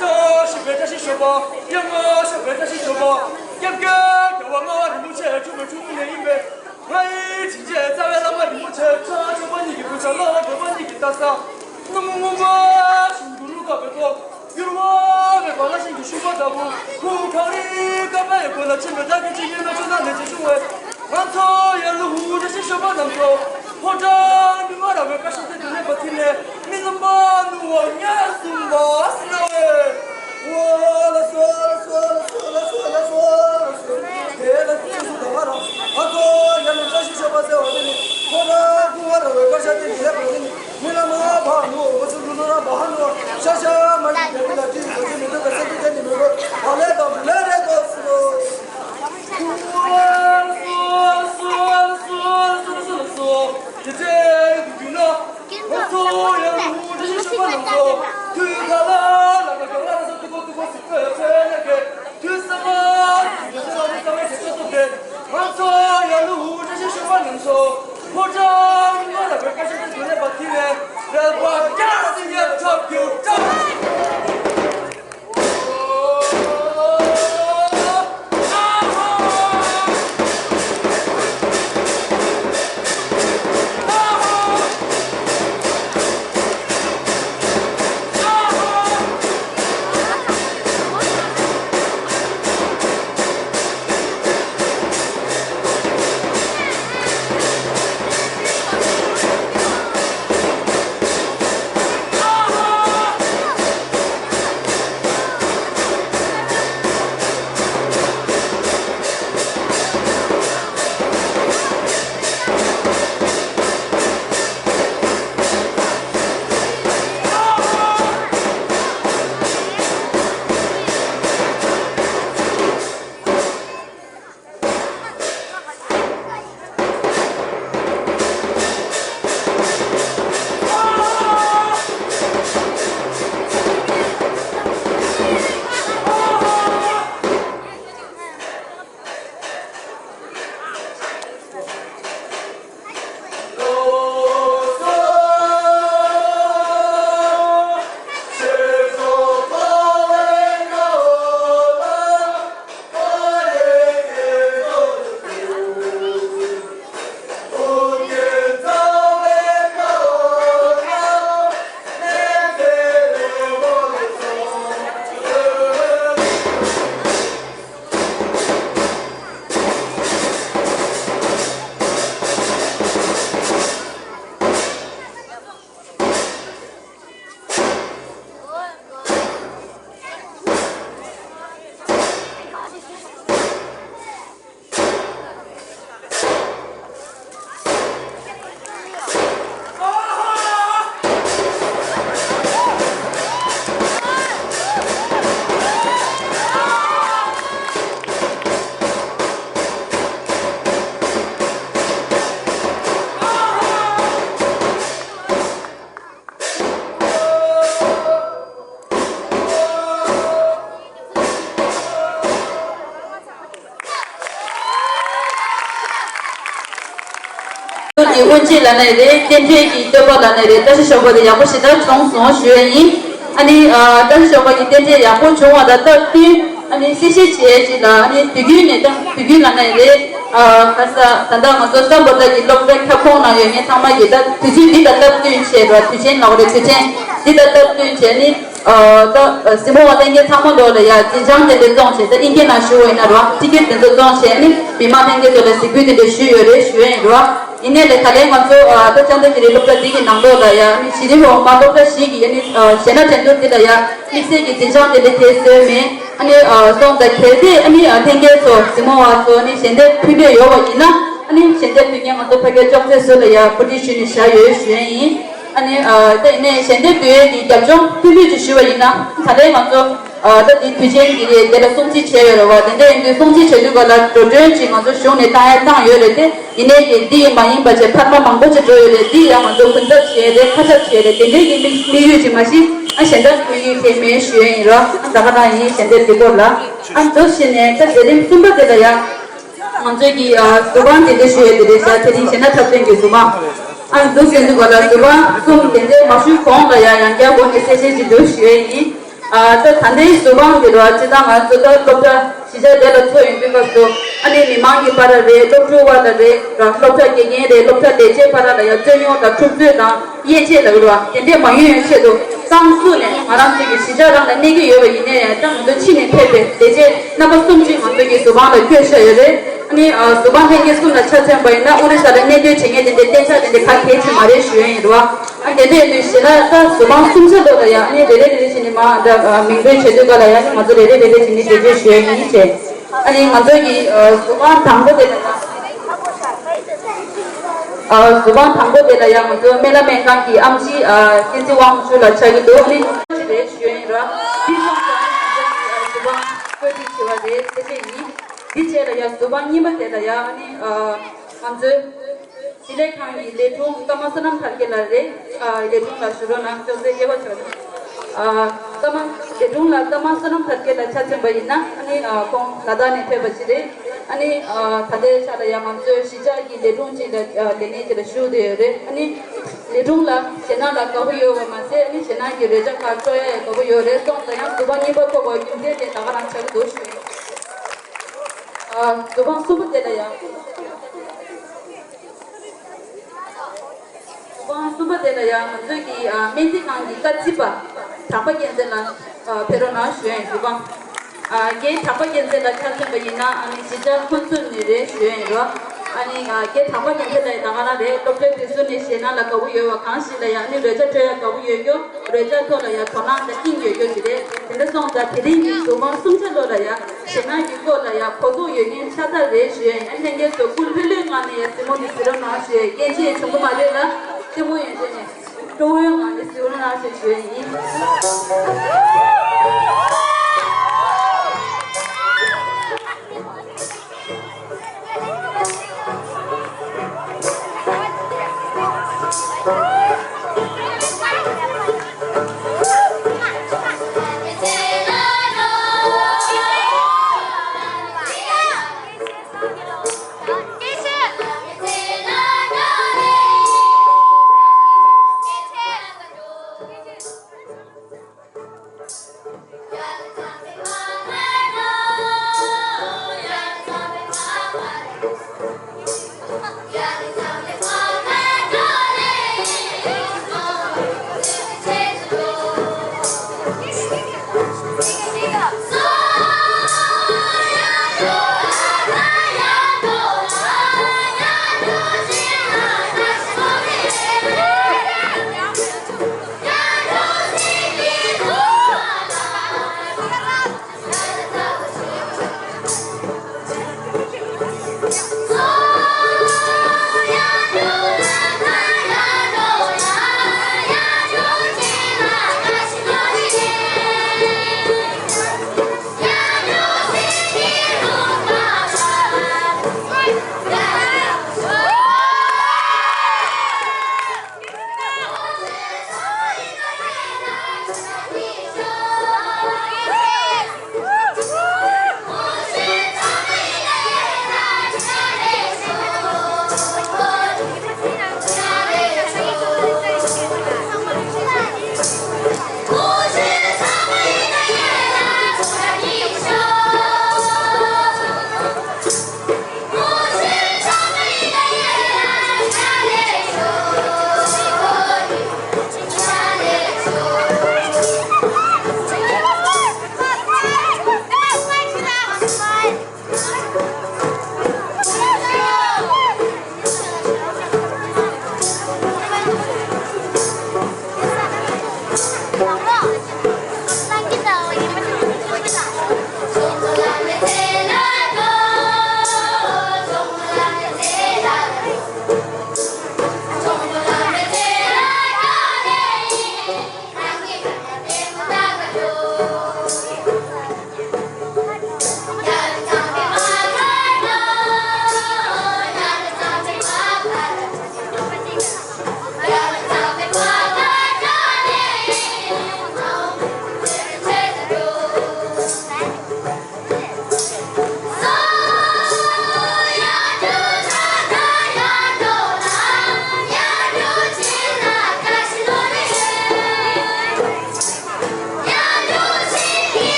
བཀྲ་ཤིས་པའི་བཀྲ་ཤིས་ཞོགས་པ། ཡ་ང་ཤ་བའི་བཀྲ་ཤིས་ཞོགས་པ། སྐྱབས་མགོན་རྒྱལ་བ་ལྔ་པ་རིན་པོ་ཆེ་འཁྲུངས་པའི་འཁྲུངས་ཉིན་ཡིན་པས། ང་ཡི་དྲིན་ཆེན་རྩ་བའི་བླ་མ་རིན་པོ་ཆེ། ཕྱག་མཆོད་པ་ཉིད་ཀྱི་གུས་ཕྱག། བླ་མ་བགྲོད་པ་ཉིད་ཀྱི་སྟག་ཚང་། སྣང་ངོ་མངོན་པ་བཞིན་དུ་ཀླུ་དགའ་བའི་ཐོག་འགྱུར་བ་མེད་པ་བླ་ཆེན་གྱི་ཤུག་པ་ལྟ་བུ། ཁུ་གང་རིང་ཀ་པའི་སྒོ་ལ་ཕྱིན་པའི་བདག་གི་ཆེད་ཉིན་མ་བཅོ་ལྔ་ནས་བྱེད་བྱུང་བས། ང་ཚོ་ཡ་ལུ་ཧུ་བཀྲ་ཤིས་ཤོ་པ་རྣམས་ཚོ། ཕོ་བྲང་མི་མ་ར་བའི་བཀྲ་ཤིས་དེ་དུ་ལེན་པ་ཐིག་ནས་མི་ལམ་པ་ནུ་བ་ཉ་སུམ་པ་སི་ལ་བས། ཝ་ལ་སོ་ལ་སོ་ལ་སོ་ལ་སོ་ལ་སོ་ལ་སོ། དེ་ལ་དེ་སུ་ད་མ་ར། ང་ཚོ་ཡ་ལུ་བཀྲ་ཤིས་ཤོ་པ་ཟེར་བ་དེ་ནི་ཕོ་བྲང་མི་མ་ར་བའི་བཀྲ་ཤིས་དེ་དུ་ལེན་པ་ཐིག་ནས། མི་ལ་མ་བ་ནུ་འོ་སུ་རུ་ནུ་ར་བ་ཧ་ནུ་ཤ་ཤ་མ་ནི་དེ་ལ་ཏི་གོ་ཅི་མི་དུ་ག་སེ་ཏི་ཏེ་ནི་མི་གོ་བ་ལེ་དང་བུ་ལེ་རེ་གོ་སུ་རོ། སུ་སུ་སུ་སུ་སུ་སུ་སུ་དེ་ཚེ་དུ་རྒྱུ་ན་ང་ཚོ་ཡང་ལུ་འདི་ཤི་ཤོ་པ་ནང་ཚོ་དུས་ཁ་ལ་ལ་ལ་ག་ལ་ལ་སོ་ཏི་གོ་ཏི་གོ་སི་ཀ་ཡ་ཚེ་ལ་གེ་དུས་ས་མ་དུས་ས་མ་དུས་ས་མ་དུས་ས་མ་དུས་ས་མ་ང་ཚོ་ཡ་ལུ་ཧུ་བཀྲ་ཤིས་ཤོ་པ་ནང་ཚོ་ཕོ་བྲང་ང་ལ་བོད་ཀ་ཤ་དུ་དུ་ལེ་པ་ཐི་ལེ་རེ་བ་རྒྱ་སི་ཉ་ཐོབ་རྒྱུ་ཀྲང་། ཀྱི་དབུ་འབྱེད་ལ་ནས་རེད། རྟེན་འབྲེལ་གྱི་བསྟོད་པ་ལ་ནས་རེད། བཀྲ་ཤིས་ཤོག་པ་དེ་ཡག་པོ་ཞེ་དྲག་བྱུང་སོང་ཞུ་ཡ་ཡིན། ཨ་ནི་ཨ་བཀྲ་ཤིས་ཤོག་པ་གི་རྟེན་འབྲེལ་ཡག་པོ་བྱུང་བ་དང་སྟབས་བསྟུན་ཨ་ནི་གསལ་བཤད་བྱེད་ཡས་ཅིག་ལ་ཨ་ནི་དུས་རྒྱུན་ནས་ད་དུས་རྒྱུན་ལ་ནས་རེད། ཨ་ཁ་ས་ད་ལྟ་ང་ཚོ་སམ་བྷོ་ཊ་གི་སློབ་གྲྭ་ཁྱབ་ཁོངས་ནང་ཡོད་མཁན་ཚང་མ་གི་ད་དུས་ཚོད་འདི་དང་སྟབས་བསྟུན་བྱས་རོགས། དུས་ཆེན་ལོག་རེད། དུས་ཆེན་འདི་དང་སྟབས་བསྟུན་བྱས་ནི། ཨ་ད་གཟིགས་མོ་བ་ལྷན་རྒྱས་ཚང་མ་ལོ་ལ་ཡ་འཛིན་བྱང་དེ་འདྲ་བཙོང་བྱས། ད་ཨིན་སྐད་ནང་ཞུ་བ་ཡིན་ན་རོ། ཊི་ཀེ་ཊི་དེ་ཚོ་བཙོང་བྱས་ནི་མི་མང་ལྷན་རྒྱས་ཚོ་ལ་གཟིགས་འབུལ་དེ་འདྲ་ཞུས་ཡོད་རེད་ཞུ་ཡ་ཡིན་རོ། ཡིན་ནའི་ལས་ད་ལན་ང་ཚོ་ཨ་ད་ལྕང་ཐང་གི་རི་སློབ་གྲྭ་འདི་གི་ནང་ལོགས་ལ་ཡ་ནི་ཞི་བདེ་འོག་མ་སློབ་གྲྭ་བཞི་གི་ཡ་ནི་ཨ་གཞས་སྣ་འགྲན་བསྡུར་འདི་ལ་ཡ་དམིགས་བསལ་གྱི་འཛིན་བྱང་དེ་འདྲ་དེ་བཟོས་མེད། ཨ་ནི་ཨ་སོང་ད་གལ་ཏེ་ཨ་ནི་ཨ་ལྷན་རྒྱས་ཚོ་གཟིགས་མོ་བ་ཚོ་ནི་ཞལ་འདེབས་ཕུལ་འདོད་ཡོད་པ་ཡིན་ན་ཨ་ནི་ཞལ་འདེབས་ཕུལ་མཁན་ང་ཚོ་ཕ་གིར་ཅོག་ཙེ་ཟུར་ལ་ཡ་གོ་སྒྲིག་ཞུས་ནས་བཞག་ཡོད་ཞུ་ཡ་ཡིན། ཨ་ནི་ཨ་ད་ཡིན་ནའི་ཞལ་འདེབས་འབུལ་ཡས་ཀྱི་རྒྱབ་ལྗོངས་སྐུལ་མ་ཅིག་ཞུ་བ་ཡིན་ན་ད་ལན་ང་ཚོ་ཨ་ད་འདི་དུས་ཆེན་འདི་རེད། དེ་ལ་སྲུང་བརྩི་བྱས་ཡོད་རེད་བ། དེ་འདྲ་ཡིན་དུས་སྲུང་བརྩི་བྱེད་དུས་སྐབས་ལ་འགྲོ་གྲོན་ཅིག་ང་ཚོ་གཞུང་ནས་བཏང་ཡ་བཏང་ཡོད་རེད་དེ། ཡིན་ནའི་གི་འདི་ཡིན་མ་ཡིན་པ་བྱས་འཕར་མ་མང་པོ་ཅིག་འགྲོ་ཡོད་རེད། འདི་ཡང་ང་ཚོ་གུན་གསབ་བྱས་རེད། ཁ་གསབ་བྱས་རེད། དེ་འདྲའི་གི་དམིགས་དམིགས་ཡུལ་ཅིག་མ་གཞི་ཨ་གཞན་དག་གི་དམིགས་ཡུལ་དེ་མེད་ཞུ་ཡ་ཡིན་རོ། ཨ་ད་ག་རང་ཡིན་ཞལ་འདེབས་འདི་སྐོར་ལ། ཨ་འདུག་བྱས་ནས་ད་མཛད་རིམ་གསུམ་པ་དེ་ལ་ཡ་ང་ཚོའི་གི་ཨ་གཟུ་དཔང་དེ་འདྲ་ཞུ་ཡ་དེ་རེད་ཤག་དེ་རིང་གཞས་སྣ་འཁྲབ་སྟོན་གྱི་གཟུ་དཔང་། ཨ་འདུག་ཟེར་འདུག་ག་ལ་གཟུ་དཔང་གསུམ་དེ་འདྲའི་མ་ཞུས་གོང་ལ་ཡང་ཡང་བསྐྱར་སྒོ་ནས་གསལ་བཤད་ཅིག་འདུག་ཞུ་ཡས་ཡིན། ཨ་ད་ད་ལྟའི་གཟུ་དཔང་འདི་རུ་ཅི་ད་ང་ཚོ་ད་སློབ་གྲྭ་གཞིས་ཆགས་དེ་ལ་ཚོགས་ཡོང་དུས་སྐབས་སུ་ཨ་ནི་མི་མང་གི་བར་ལ་རེད། སློབ་ཕྲུག་བར་ལ་རེད། སློབ་གྲྭ་དགེ་རྒན་རེད། སློབ་གྲྭ་ལས་བྱེད་བར་ལ་ཡང་རྩོད་རྙོག་དང་འཁྲུག་རྩོད་དང་དབྱེ་འབྱེད་ལ་རུ་བ་དེ་འདྲས་མ་ཡོང་ཡོང་ཆེད་དུ་གཙང་བཙུགས་ནས་ང་རང་ཚོ་གི་གཞིས་ཆགས་རང་ལ་གནས་ཀྱི་ཡོད་པ་ཡིན་ནའི་ཡང་ད་ང་ཚོ་ཕྱི་ནས་ཕེབས་པའི་ལས་བྱེད་རྣམ་པ་གསུམ་ཅིག་ང་ཚོ་གི་གཟུ་དཔང་ལ་བསྐོས་བཞག་ཡོད་རེད། ཨ་ནི་ཨ་གཟུ་དཔང་ལྷན་རྒྱས་གསུམ་ལ་ཆ་མཚོན་པ་ཡིན་ན་ཨོ་རི་ས་ལ་གནས་སྡོད་བྱེད་མཁན་དེ་འདྲའི་གཏན་འཇགས་དེ་འདྲའི་ག་གལ་ཆེ་མ་རེད་ཞུ་ཡ་ཡིན་རེད་བ། ཨ་དེ་འདྲ་ཡིན་དུས་གཞིས་ལ་ད་གཟུ་དཔང་གསུམ་ཆ་ལོ་ལ་ཡ་ཨ་ནི་རེ་རེ་རེ་རེ་བྱས་ནས་མ་འདྲ་མིང་འབོད་བྱེད་དུས་ག་ལ་ཡ་ཨ་ནི་ང་ཚོ་རེ་རེ་རེ་རེ་བྱས་ནས་འགྲེལ་བརྗོད་ཞུ་ཡ་ཡིན་བྱས། ཨ་ནི་ང་ཚོ་གི་ཨ་གཟུ་དཔང་དང་པོ་དེ་ལ་ཡ་ཨ་གཟུ་དཔང་དང་པོ་དེ་ལ་ཡ་ང་ཚོ་སྨན་བླ་སྨན་ཁང་གི་ཨེམ་ཆི་ཨ་བསྟན་འཛིན་དབང་ཕྱུག་ལགས་ཆགས་ཀྱི་འདུག་ཨ་ནི་ཅི་རེད་ཞུ་ཡ་ཡིན་ར། དེ་སོང་ཙང་ང་ཚོ་གི་ཨ་གཟུ་དཔང་བཀོད་སྒྲིག་བྱས་པ་རེད་ཟེར་བཤད་ཡིན། འདི་བྱས་ལ་ཡ་གཟུ་དཔང་གཉིས་པ་དེ་ལ་ཡ་ཨ་ནི་ཨ་ང་ཚོའི་གཞིས་ལས་ཁང་གི་ལས་དྲུང་ཀརྨ་བསོད་ནམས་དར་རྒྱས་ལགས་རེད། ཨ་ལས་དྲུང་ལ་ཞུ་རོགས་གནང་། ཅོག་ཙེ་གཡས་པ་ཕྱོགས། ཨ་ཀརྨ་ལས་དྲུང་ལ་ཀརྨ་བསོད་ནམས་དར་རྒྱས་ལགས་ཆ་མཚོན་པ་ཡིན་ན་ཨ་ནི་ཨ་ཁོང་ལ་དྭགས་ནས་ཕེབས་པ་ཅིག་རེད། ཨ་ནི་ཨ་ད་ལྟའི་ཆ་ལ་ཡ་ང་ཚོའི་གཞིས་ཆགས་ཀྱི་ལས་དྲུང་ཅིག་ལ་ཨ་ལས་གནས་ཅིག་ལ་ཞུགས་བསྡད་ཡོད་རེད། ཨ་ནི་ལས་དྲུང་ལ་ཞེད་སྣང་ལ་དགའ་པོ་ཡོད་པ་མ་ཟད་ཨ་ནི་ཞེད་སྣང་གི་རོལ་ཆ་ཁག་སྤྲོད་ཡ་ཡ་དགའ་པོ་ཡོད་རེད། སོང་ཙང་ཡང་གཟུ་དཔང་གཉིས་པ་ཐོབ་པའི་རྒྱུ་མཚན་དེ་ད་ག་རང་ཆགས་ཀྱི་འདུག་ཞུ། ཨ་གཟུ་དཔང་གསུམ་པ་དེ་ལ་ཡ། གཟུ་དཔང་གསུམ་པ་དེ་ལ་ཡ་ང་ཚོའི་གི་ཨ་སྨན་རྩིས་ཁང་གི་སྐར་རྩིས་པ་གྲགས་པ་རྒྱལ་མཚན་ལགས་ཨ་ཕེབས་རོགས་གནང་ཞུ་ཡ་ཡིན། གཟུ་དཔང་ཨ་རྒན་གྲགས་པ་རྒྱལ་མཚན་ལགས་ཆ་མཚོན་པ་ཡིན་ན་ཨ་ནི་གཞིས་ཆགས་ཁོ་ཚོ་ནས་རེད་ཞུ་ཡ་ཡིན་རོ། ཨ་ནི་ཨ་རྒན་གྲགས་པ་རྒྱལ་མཚན་ལགས་ད་ག་རང་རེད། སློབ་གྲྭའི་དུས་སུ་ནས་ཞེད་སྣང་ལ་དགའ་པོ་ཡོད་པ་གང་ཞིག་ལ་ཡ་ཨ་ནི་རོལ་ཆ་སྤྲོད་ཡ་དགའ་པོ་ཡོད་རྒྱུ། རོལ་ཆ་ཐོག་ལ་ཡང་དོ་སྣང་དང་དབྱིངས་ཡོད་རྒྱུ་དེ་རེད། དེ་འདྲ་སོང་ཙང་དེ་རིང་གི་གཟུ་དཔང་གསུམ་ཆ་ལོ་ལ་ཡང་ཞེད་སྣང་གི་སྐོར་ལ་ཡང་གོ་རྟོགས་ཡོད་མཁན་ཤ་སྟག་རེད་ཞུ་ཡ་ཡིན། ལྷན་རྒྱས་ཚོ་སྐུ་ལྷོད་ལྷོད་ངང་ནས་ཡང་གཟིགས་མོ་འདི་གཟིགས་རོགས་གནང་ཞུ་ཡ་ཡིན། སྐད་ཆ་བྱུང་གི་མ་རེད་ལ་ལྟད་མོ་ཡོད་ཚད་ནས་སྤྲོ་བོའི་ངང་ནས་གཟིགས་རོགས་གནང་ཞེས་ཞུ་ཡ་ཡིན།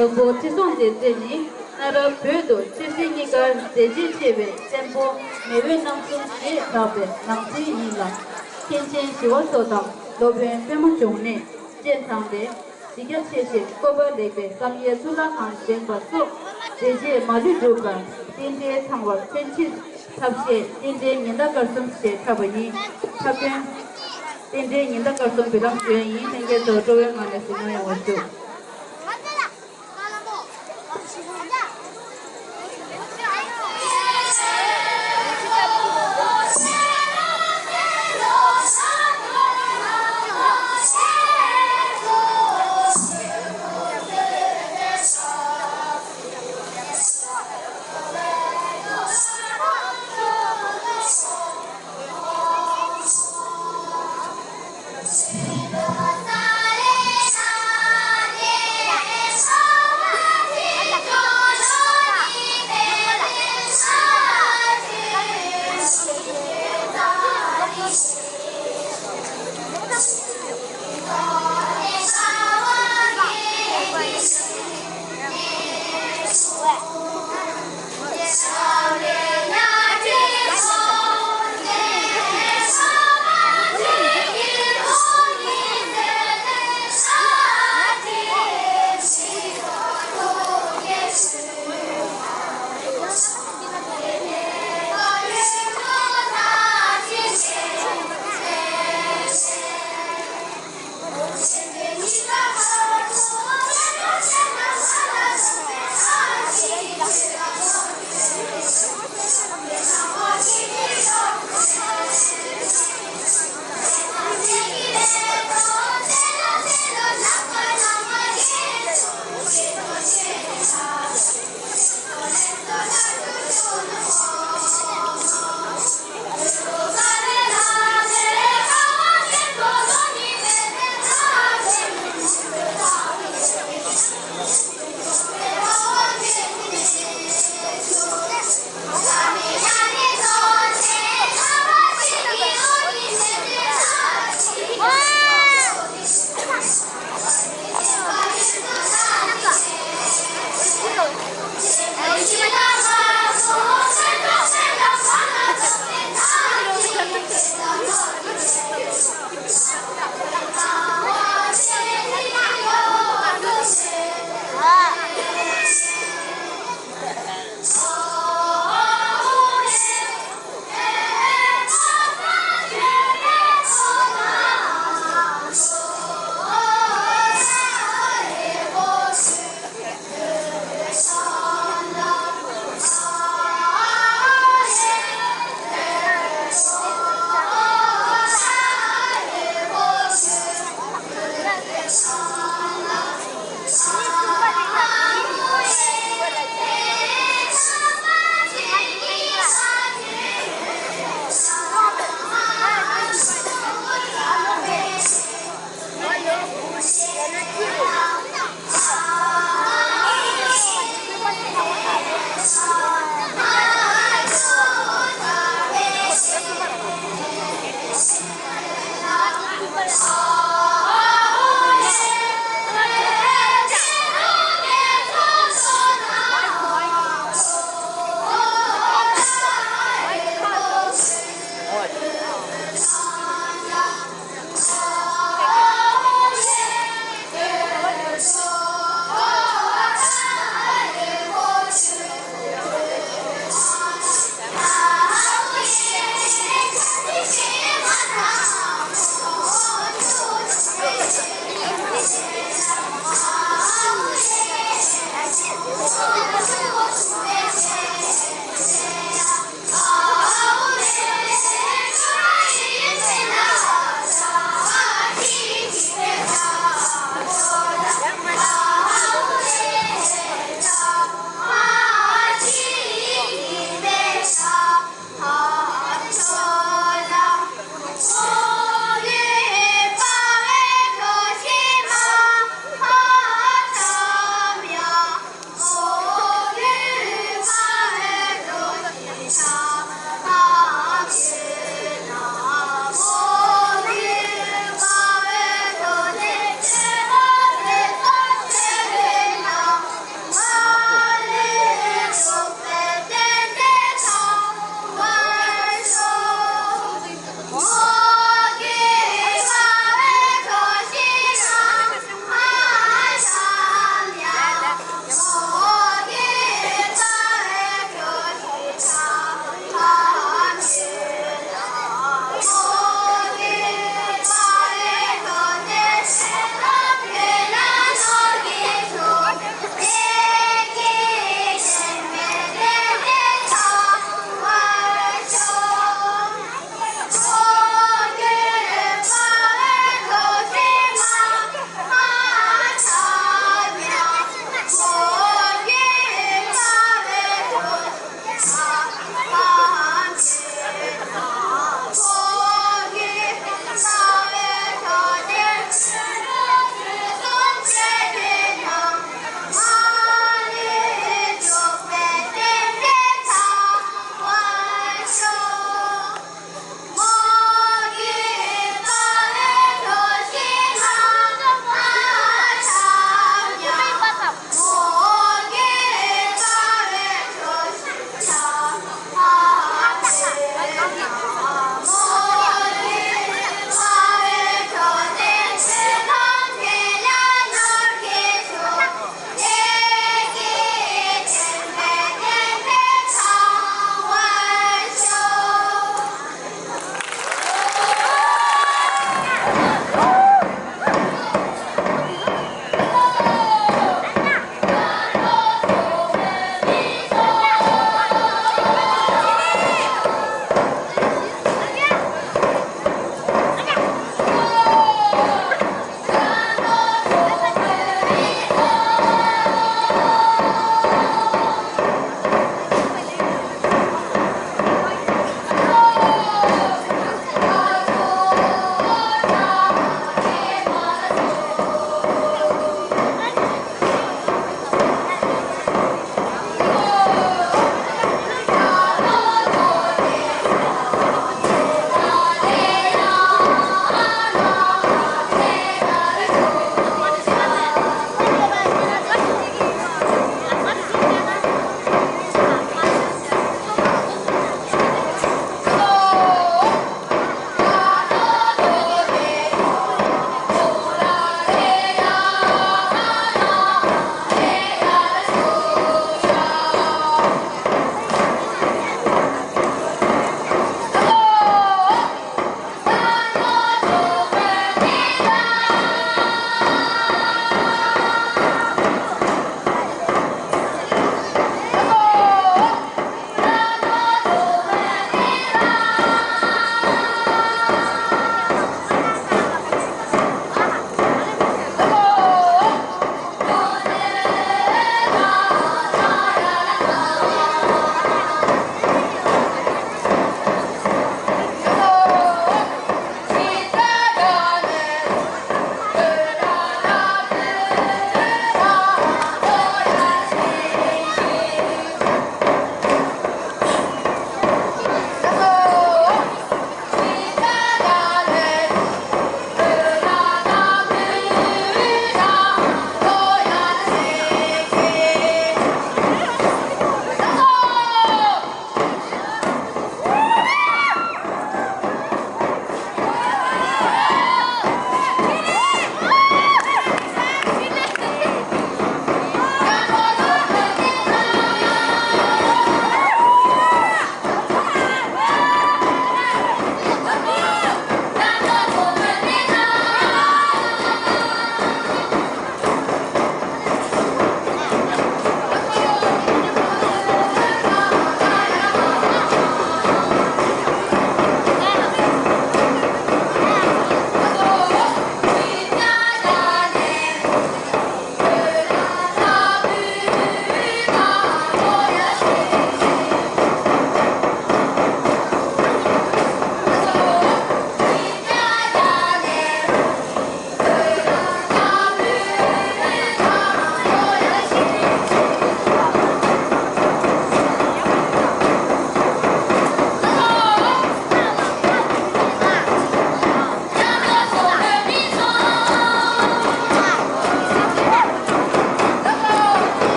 དང་པོ་ཁྲི་སྲོང་ལྡེ་བཙན་ནི་གནའ་རབས་བོད་དུ་ཆོས་སྲིད་གཉིས་ཀར་མཛད་རྗེས་ཆེ་བའི་བཙན་པོ་མེས་དབོན་རྣམ་གསུམ་ཞེས་གྲགས་པའི་ནང་ཚན་ཡིན་ལ། མཁན་ཆེན་ཞི་བ་འཚོ་དང་སློབ་དཔོན་པདྨ་འབྱུང་གནས་སྤྱན་དྲངས་ཏེ། གཞི་རྒྱ་ཆེ་ཞིང་བཀོད་པ་ལེགས་པའི་བསམ་ཡས་གཙུག་ལག་ཁང་བཞེངས་པ་སོགས་མཛད་རྗེས་མ་ལུས་གྲུབ་པར་རྟེན་འབྲེལ་ཚང་བར་མཚོན་ཕྱིར་ཐབས་ཤེས་རྟེན་འབྲེལ་ཉི་ཟླ་སྐར་གསུམ་ཞེས་འཁྲབ་པ་ཡིན། འཁྲབ་སྟོན། རྟེན་འབྲེལ་ཉི་ཟླ་སྐར་གསུམ་འབུལ་ལམ་ཞུ་ཡས་ཡིན། ལྷན་རྒྱས་ཚོ་སྤྲོ་བའི་ངང་ནས་གཟིགས་གནང་ཡོང་བ་ཞུ།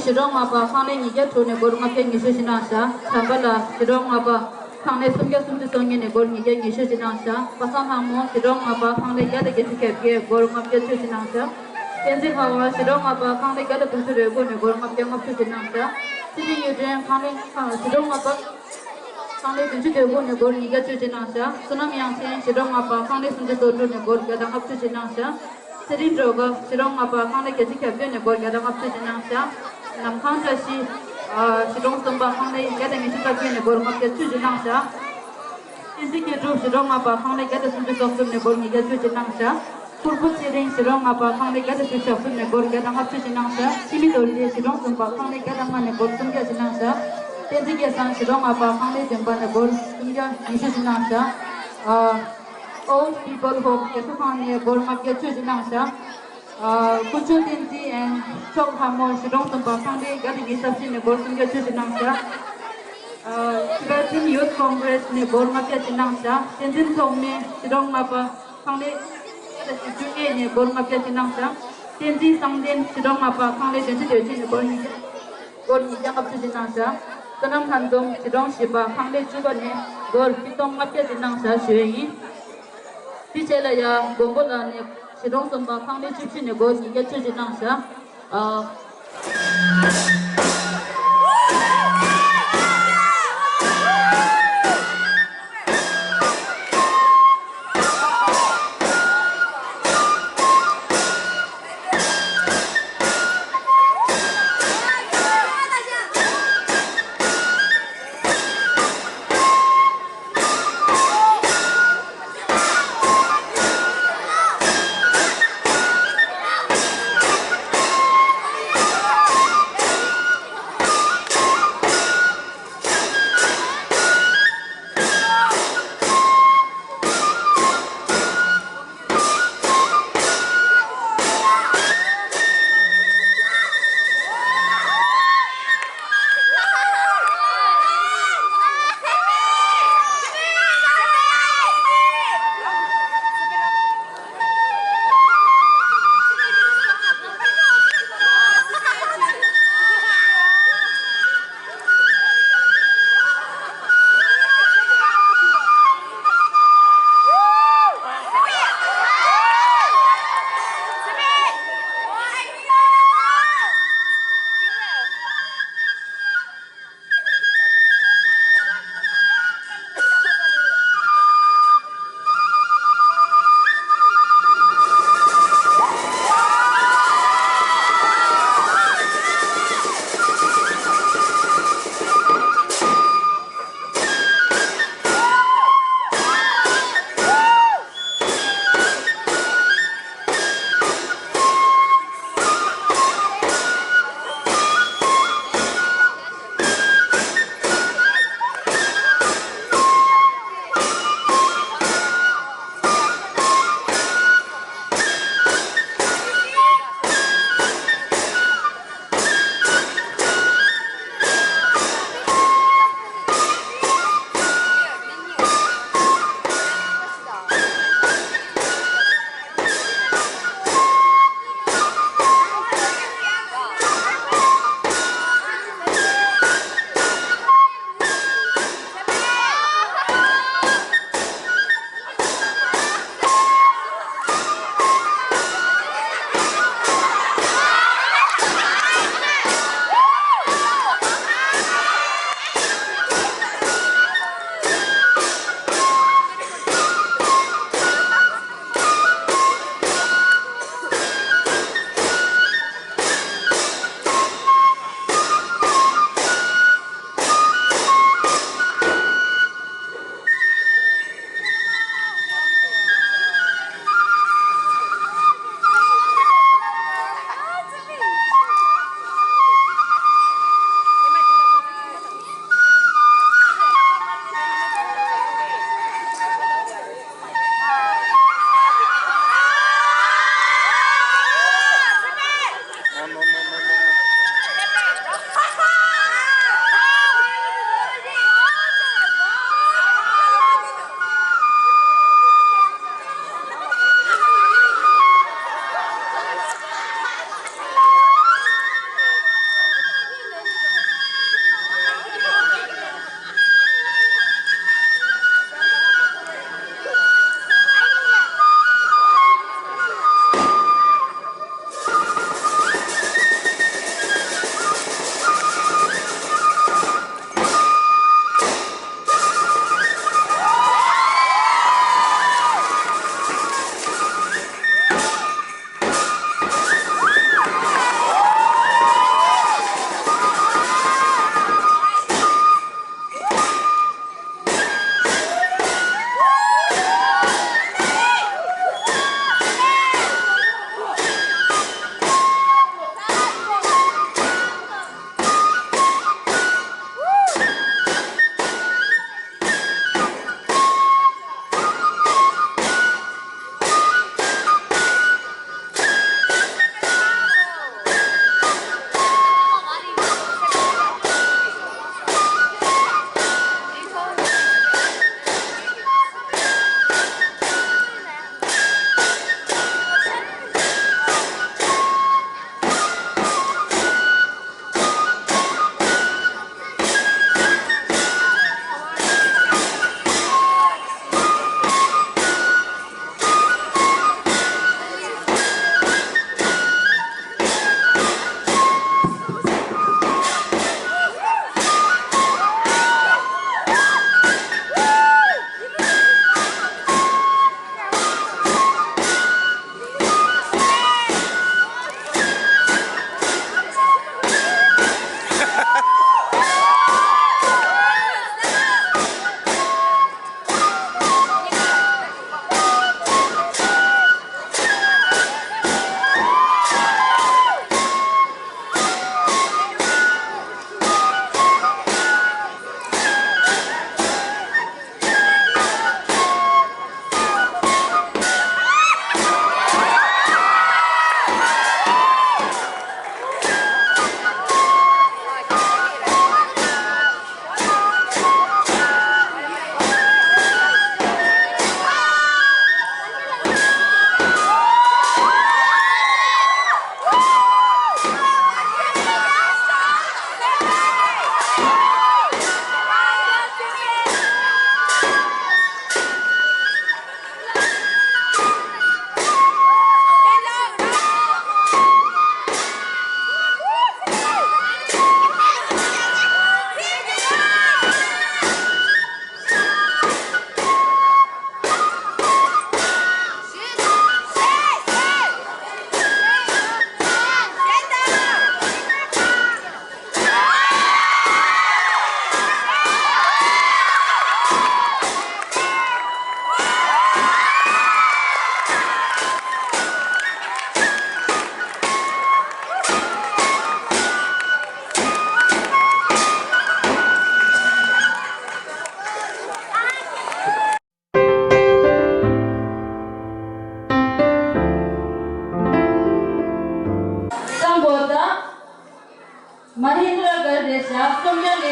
གཞིས་གྲོང་ལྔ་པ་ཁང་གླའི་ཉིས་བརྒྱ་དྲུག་ནས་སྒོར་ལྔ་བརྒྱ་ཉི་ཤུ་ཞིག་གནང་བཞག་བྱམས་པ་ལགས། གཞིས་གྲོང་ལྔ་པ་ཁང་གླའི་སུམ་བརྒྱ་སུམ་ཅུ་སོ་གཉིས་ནས་སྒོར་ཉིས་བརྒྱ་ཉི་ཤུ་ཞིག་གནང་བཞག་པ་སངས་ལྷ་མོ། གཞིས་གྲོང་ལྔ་པ་ཁང་གླའི་བརྒྱ་དང་བརྒྱད་ཅུ་གྱ་བརྒྱད་སྒོར་ལྔ་བརྒྱ་བཅུ་ཞིག་གནང་བཞག་བསྟན་འཛིན་ལྷ་དབང་། གཞིས་གྲོང་ལྔ་པ་ཁང་གླའི་བརྒྱ་དང་དྲུག་ཅུ་རེ་དགུ་ནས་སྒོར་ལྔ་བརྒྱ་ལྔ་བཅུ་ཞིག་གནང་བཞག་ཚེ་རིང་གཡུ་སྒྲོན། ཁང་གླའི་ཁང་གཞིས་གྲོང་ལྔ་པ་ཁང་གླའི་བདུན་ཅུ་དོན་དགུ་ནས་སྒོར་ཉིས་བརྒྱ་བཅུ་ཞིག་གནང་བཞག་བསོད་ནམས་དབྱངས་ཅན། གཞིས་གྲོང་ལྔ་པ་ཁང་གླའི་སུམ་ཅུ་སོ་དྲུག་ནས་སྒོར་བརྒྱ་དང་ལྔ་བཅུ་ཞིག་གནང་བཞག་ཚེ་རིང་སྒྲོལ་དཀར། གཞིས་གྲོང་ལྔ་པ་ཁང་གླའི་བརྒྱད་ཅུ་གྱ་བདུན་ནས་སྒོར་བརྒྱ་དང་ལྔ་བཅུ་ཞིག་གནང་བཞག་ནམ་ཁང་བཀྲ་ཤིས། ཨ། གཞིས་གྲོང་གསུམ་པ་ཁང་གླའི་བརྒྱ་དང་ཉི་ཤུ་རྩ་བརྒྱད་ནས་སྒོར་ལྔ་བརྒྱ་བཅུ་ཞིག་གནང་བཞག་བསྟན་འཛིན་དགེ་གྲུབ། གཞིས་གྲོང་ལྔ་པ་ཁང་གླའི་བརྒྱ་དང་སུམ་ཅུ་སོ་གསུམ་ནས་སྒོར་ཉིས་བརྒྱ་བཅུ་ཞིག་གནང་བཞག་ཕུར་བུ་ཚེ་རིང་། གཞིས་གྲོང་ལྔ་པ་ཁང་གླའི་བརྒྱ་དང་བཅུ་གྱ་གསུམ་ནས་སྒོར་བརྒྱ་དང་ལྔ་བཅུ་ཞིག་གནང་བཞག་འཆི་མེད་རྡོ་རྗེ། གཞིས་གྲོང་གསུམ་པ་ཁང་གླའི་བརྒྱ་དང་ལྔ་ནས་སྒོར་སུམ་བརྒྱ་ཞིག་གནང་བཞག་བསྟན་འཛིན་སྐལ་བཟང་། གཞིས་གྲོང་ལྔ་པ་ཁང་གླའི་བདུན་པ་ནས་སྒོར་སུམ་བརྒྱ་ཉི་ཤུ་ཞིག་གནང་བཞག་ཨ། Old People Home རྒས་གསོ་ཁང་ནས་སྒོར་ལྔ་བརྒྱ་བཅུ་ཞིག་གནང་བཞག་ཨ། དཀོན་མཆོག་བསྟན་འཛིན་ཨེན་མཆོག་ལྷ་མོ། གཞིས་གྲོང་གསུམ་པ་ཁང་གླའི་བརྒྱ་དང་ཉི་ཤུ་རྩ་བཞི་ནས་སྒོར་སུམ་བརྒྱ་བཅུ་ཞིག་གནང་བཞག་ཨ། Tibetan Youth Congress ནས་སྒོར་ལྔ་བརྒྱ་ཞིག་གནང་བཞག་བསྟན་འཛིན་ཐོགས་མེད། གཞིས་གྲོང་ལྔ་པ་ཁང་གླའི་བརྒྱ་དང་བཅུ་གཉིས་ནས་སྒོར་ལྔ་བརྒྱ་ཞིག་གནང་བཞག་བསྟན་འཛིན་གསང་བདེ། གཞིས་གྲོང་ལྔ་པ་ཁང་གླའི་བདུན་ཅུ་དོན་གཅིག་ནས་སྒོར་ཉིས་བརྒྱ། སྒོར་ཉིས་བརྒྱ་ལྔ་བཅུ་ཞིག་གནང་བཞག་བསོད་ནམས་ལྷ་འཛོམས། གཞིས་གྲོང་བཞི་པ་ཁང་གླའི་བཅུ་པ་ནས་སྒོར་ཆིག་སྟོང་ལྔ་བརྒྱ་ཞིག་གནང་བཞག་ཞུ་ཡས་ཡིན། དེ་རྗེས་ལ་ཡ་མགོན་པོ་ལགས་ནས་གཞིས་གྲོང་གསུམ་པ་ཁང་གླའི་བཅུ་བཞི་ནས་སྒོར་ཉིས་བརྒྱ་བཅུ་ཞིག་གནང་བཞག་ཨ།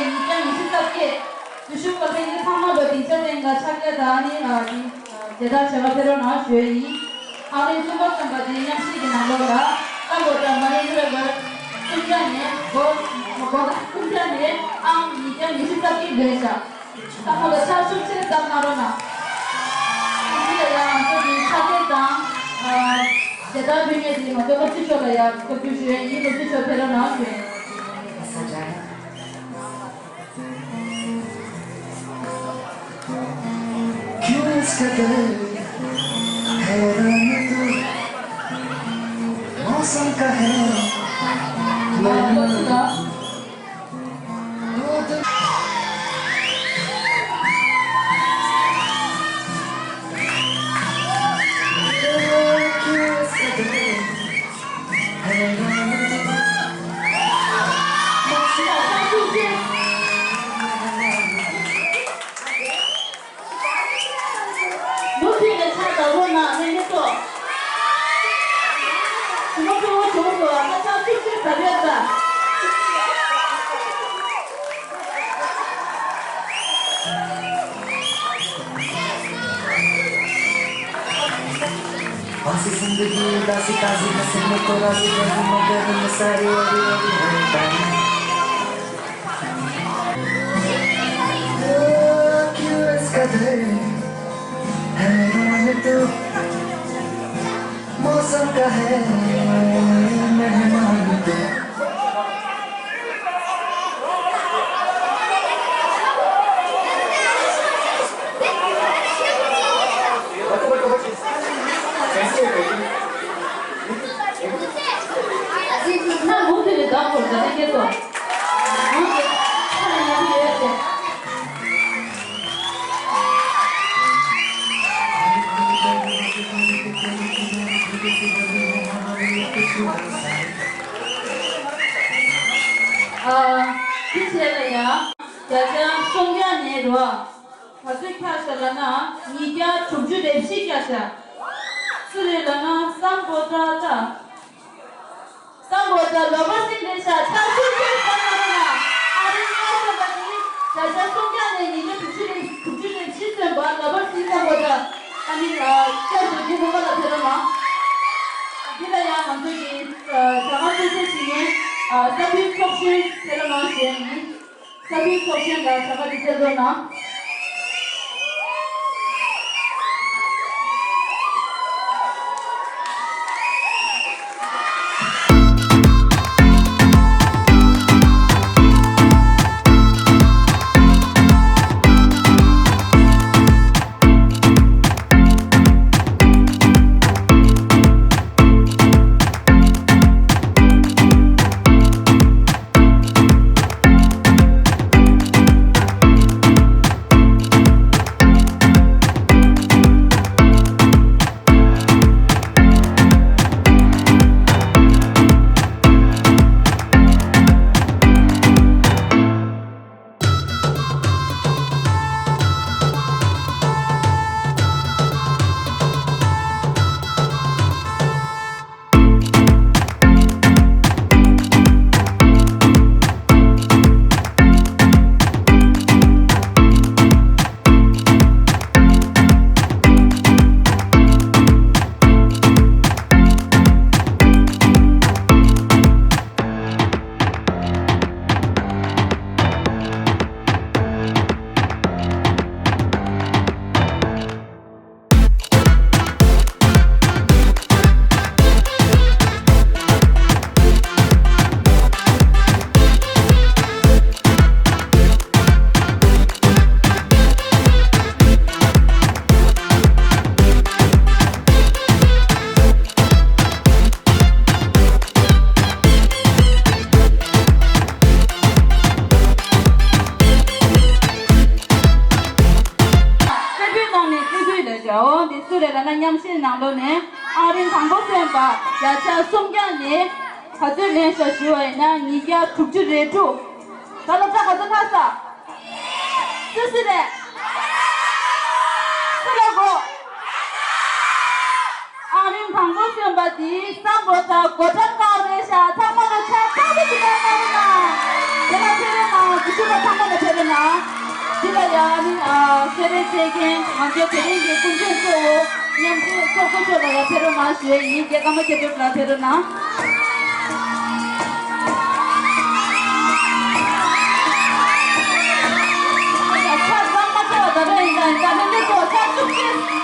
ཉིས་བརྒྱ་ཉི་ཤུ་རྩ་བརྒྱད། དུས་ཤུགས་པ་ལྷན་རྒྱས་ཚང་མ་ལ་སྡིངས་ཆ་སྟེང་ལ་ཕྱག་རྒྱ་དང་ནི་ཨ་ནི་མཇལ་དར་བྱེད་པར་ཕེབས་རོགས་གནང་ཞུ་ཡས་ཡིན། ཨང་རིམ་གསུམ་པ་སོན་པ་དེ་མཉམ་ཞུགས་ཀྱི་ནང་ལོགས་ལ་ཀམ་པོ་ཊ་མ་ནི་ཐུ་ར་གར་སུམ་བརྒྱ་ནས་སྒོ་སྒོ་སུམ་བརྒྱ་ནས་ཨང་ཉིས་བརྒྱ་ཉི་ཤུ་རྩ་བརྒྱད་ལོན་བཞག་ཚང་མ་ལ་ཕྱག་ཤུགས་ཆེ་བརྡབ་གནང་རོགས་གནང་། དེ་ལ་ཡང་ང་ཚོ་གི་ཕྱག་རྟེན་དང་མཇལ་དར་ཕུལ་མཁན་དེ་ང་ཚོ་སློབ་སྤྱི་མཆོག་ལ་ཡང་བཀའ་བཀྱོན་ཞུ་ཡས་ཡིན། སློབ་སྤྱི་མཆོག་ཕེབས་རོགས་གནང་ཞུ་ཡས་ཡིན། क्यों इस कदर हैरान तू, मौसम का है मेहमान। མུ་མཐུད་ནས་ཕྱག་བརྡབ་རོགས་གནང་། ལྷན་རྒྱས་ཚོ། གཞུག་མ་སྤྲོ་བོ་བྱུང་འདུག་ཨ་ནི་ཕྱག་ཤུགས་ཆེ་བརྡབ་ཡོད་ཙང་། हंसी जिंदगी उदासी ताजी नस्ल में तो राजी राजी मगर में सारी वारी वारी है तारी। क्यों इस कदर हैरान तू, मौसम का है मेहमान तू। ཨ། དེ་བྱས་ལ་ཡ། བརྒྱ་ཆ་སུམ་བརྒྱ་ནས་རོ། ག་ཚོད་ཁྱག་ཤ་ལབ་ན་ཉིས་བརྒྱ་དྲུག་ཅུ་རེ་བཞི་ཁྱག་ཤ། སུ་རེད་ལབ་ན་སམ་བྷོ་ཊ་ཊ། སམ་བྷོ་ཊ་ཊ་ལོ་པ་སིང་རེད་ཤག་ཕྱག་ཤུགས་ཆེ་བརྡབ་གནང་རོགས་གནང་། ཨ་རིའི་མངའ་གསོལ་པ་དེ་བརྒྱ་ཆ་སུམ་བརྒྱ་ནས་ཉིས་བརྒྱ་དྲུག་ཅུ་རེ་དྲུག་ཅུ་རེ་བཞི་སོན་པ་ལོ་པ་སིང་སམ་བྷོ་ཊ་ཊ། ཨ་ནི་བསྐྱར་དུ་འདི་ལུང་པ་ལ་ཕེབས་རོགས་གནང་། འདི་ལ་ཡང་ང་ཚོ་གི་བྱ་དགའ་སྤྲོད་ཚད་བྱེད་མཁན་ས་ཁུལ་ཚོགས་གཞོན་ཕེབས་རོགས་གནང་ཞུ་ཡ་ཡིན། ས་ཁུལ་ཚོགས་གཞོན་ལ་བྱ་དགའ་འདི་སྤྲད་རོགས་གནང་། སེར་པོའི་ནང་ནས་སེར་པོའི་ལས་བྱའོ། འདི་སུ་རེད་ལབ་ན་མཉམ་ཞུགས་ནང་ལོགས་ནས་ཨང་རིམ་དང་པོ་སོན་པ་བརྒྱ་ཆ་སུམ་བརྒྱ་ནས་ག་ཚོད་ལེན་ཤག་ཞུ་བ་ཡིན་ན་ཉིས་བརྒྱ་དྲུག་ཅུ་རེ་དྲུག་ད་སློབ་གྲྭ་ག་ཚོད་ལྷག་ས། སུ་སུ་རེད། སུ་ལ་གོ། ཨང་རིམ་དང་པོ་སོན་པ་དེ་སམ་བྷོ་ཊ་སྒོ་འགྲམ་ཁང་རེད་ཤག་ཚང་མ་ལ་ཕྱག་ཚ་པོ་ཞིག་བརྡབ་གནང་རོགས་གནང་། དེ་ལ་ཕེབས་རོགས་གནང་ ཤུགས་པ་ཚང་མ་ལ་ཕེབས་རོགས་གནང་། འདི་ལ་ཡ་ནི་ཨ་སེ་རའི་བཙན་མཁན་ང་ཚོའི་དེ་རིང་གི་སྐུ་མགྲོན་གཙོ་བོ་མཉམ་འབྲེལ་ཚོགས་གཙོ་མཆོག་ལ་ཡ་ཕེབས་རོགས་གནང་ཞུ་ཡས་ཡིན། རྒྱལ་ཁམས་མ་རྒྱལ་སྒྲུབ་ལ་ཕེབས་རོགས་གནང་། ཕྱག་ཚང་མ་ཚོགས་ད་རེས་ཡིན་ད་ཡིན་ད་ལྷན་རྒྱས་ཚོ་ཕྱག་ཐུགས་རྗེ་ཆེ།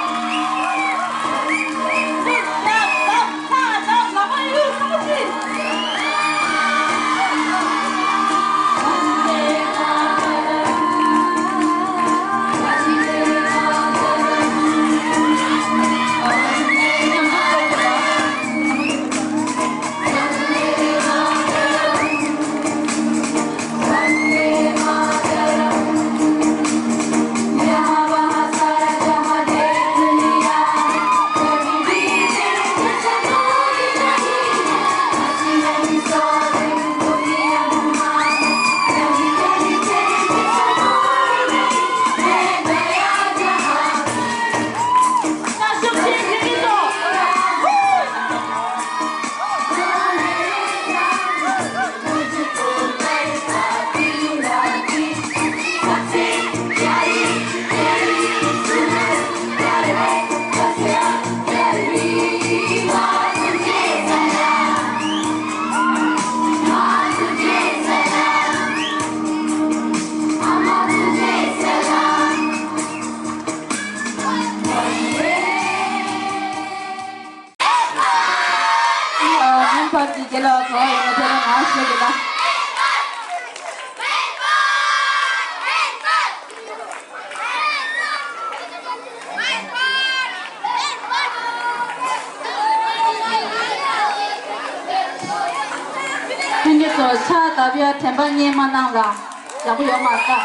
ཨ། ཉིན་ཕར་གྱི་རྒྱལ་བ་གང་ཡིན་ན་དེ་ལ་ང་ཞུ་གི་ལ། ལྷན་རྒྱས་ཚོ་ཕྱག་བརྡབ་ཡ་དྲན་པ་བརྙེས་མ་གནང་ལ། ཡག་པོ་ཡོད་མ་རེད་ད།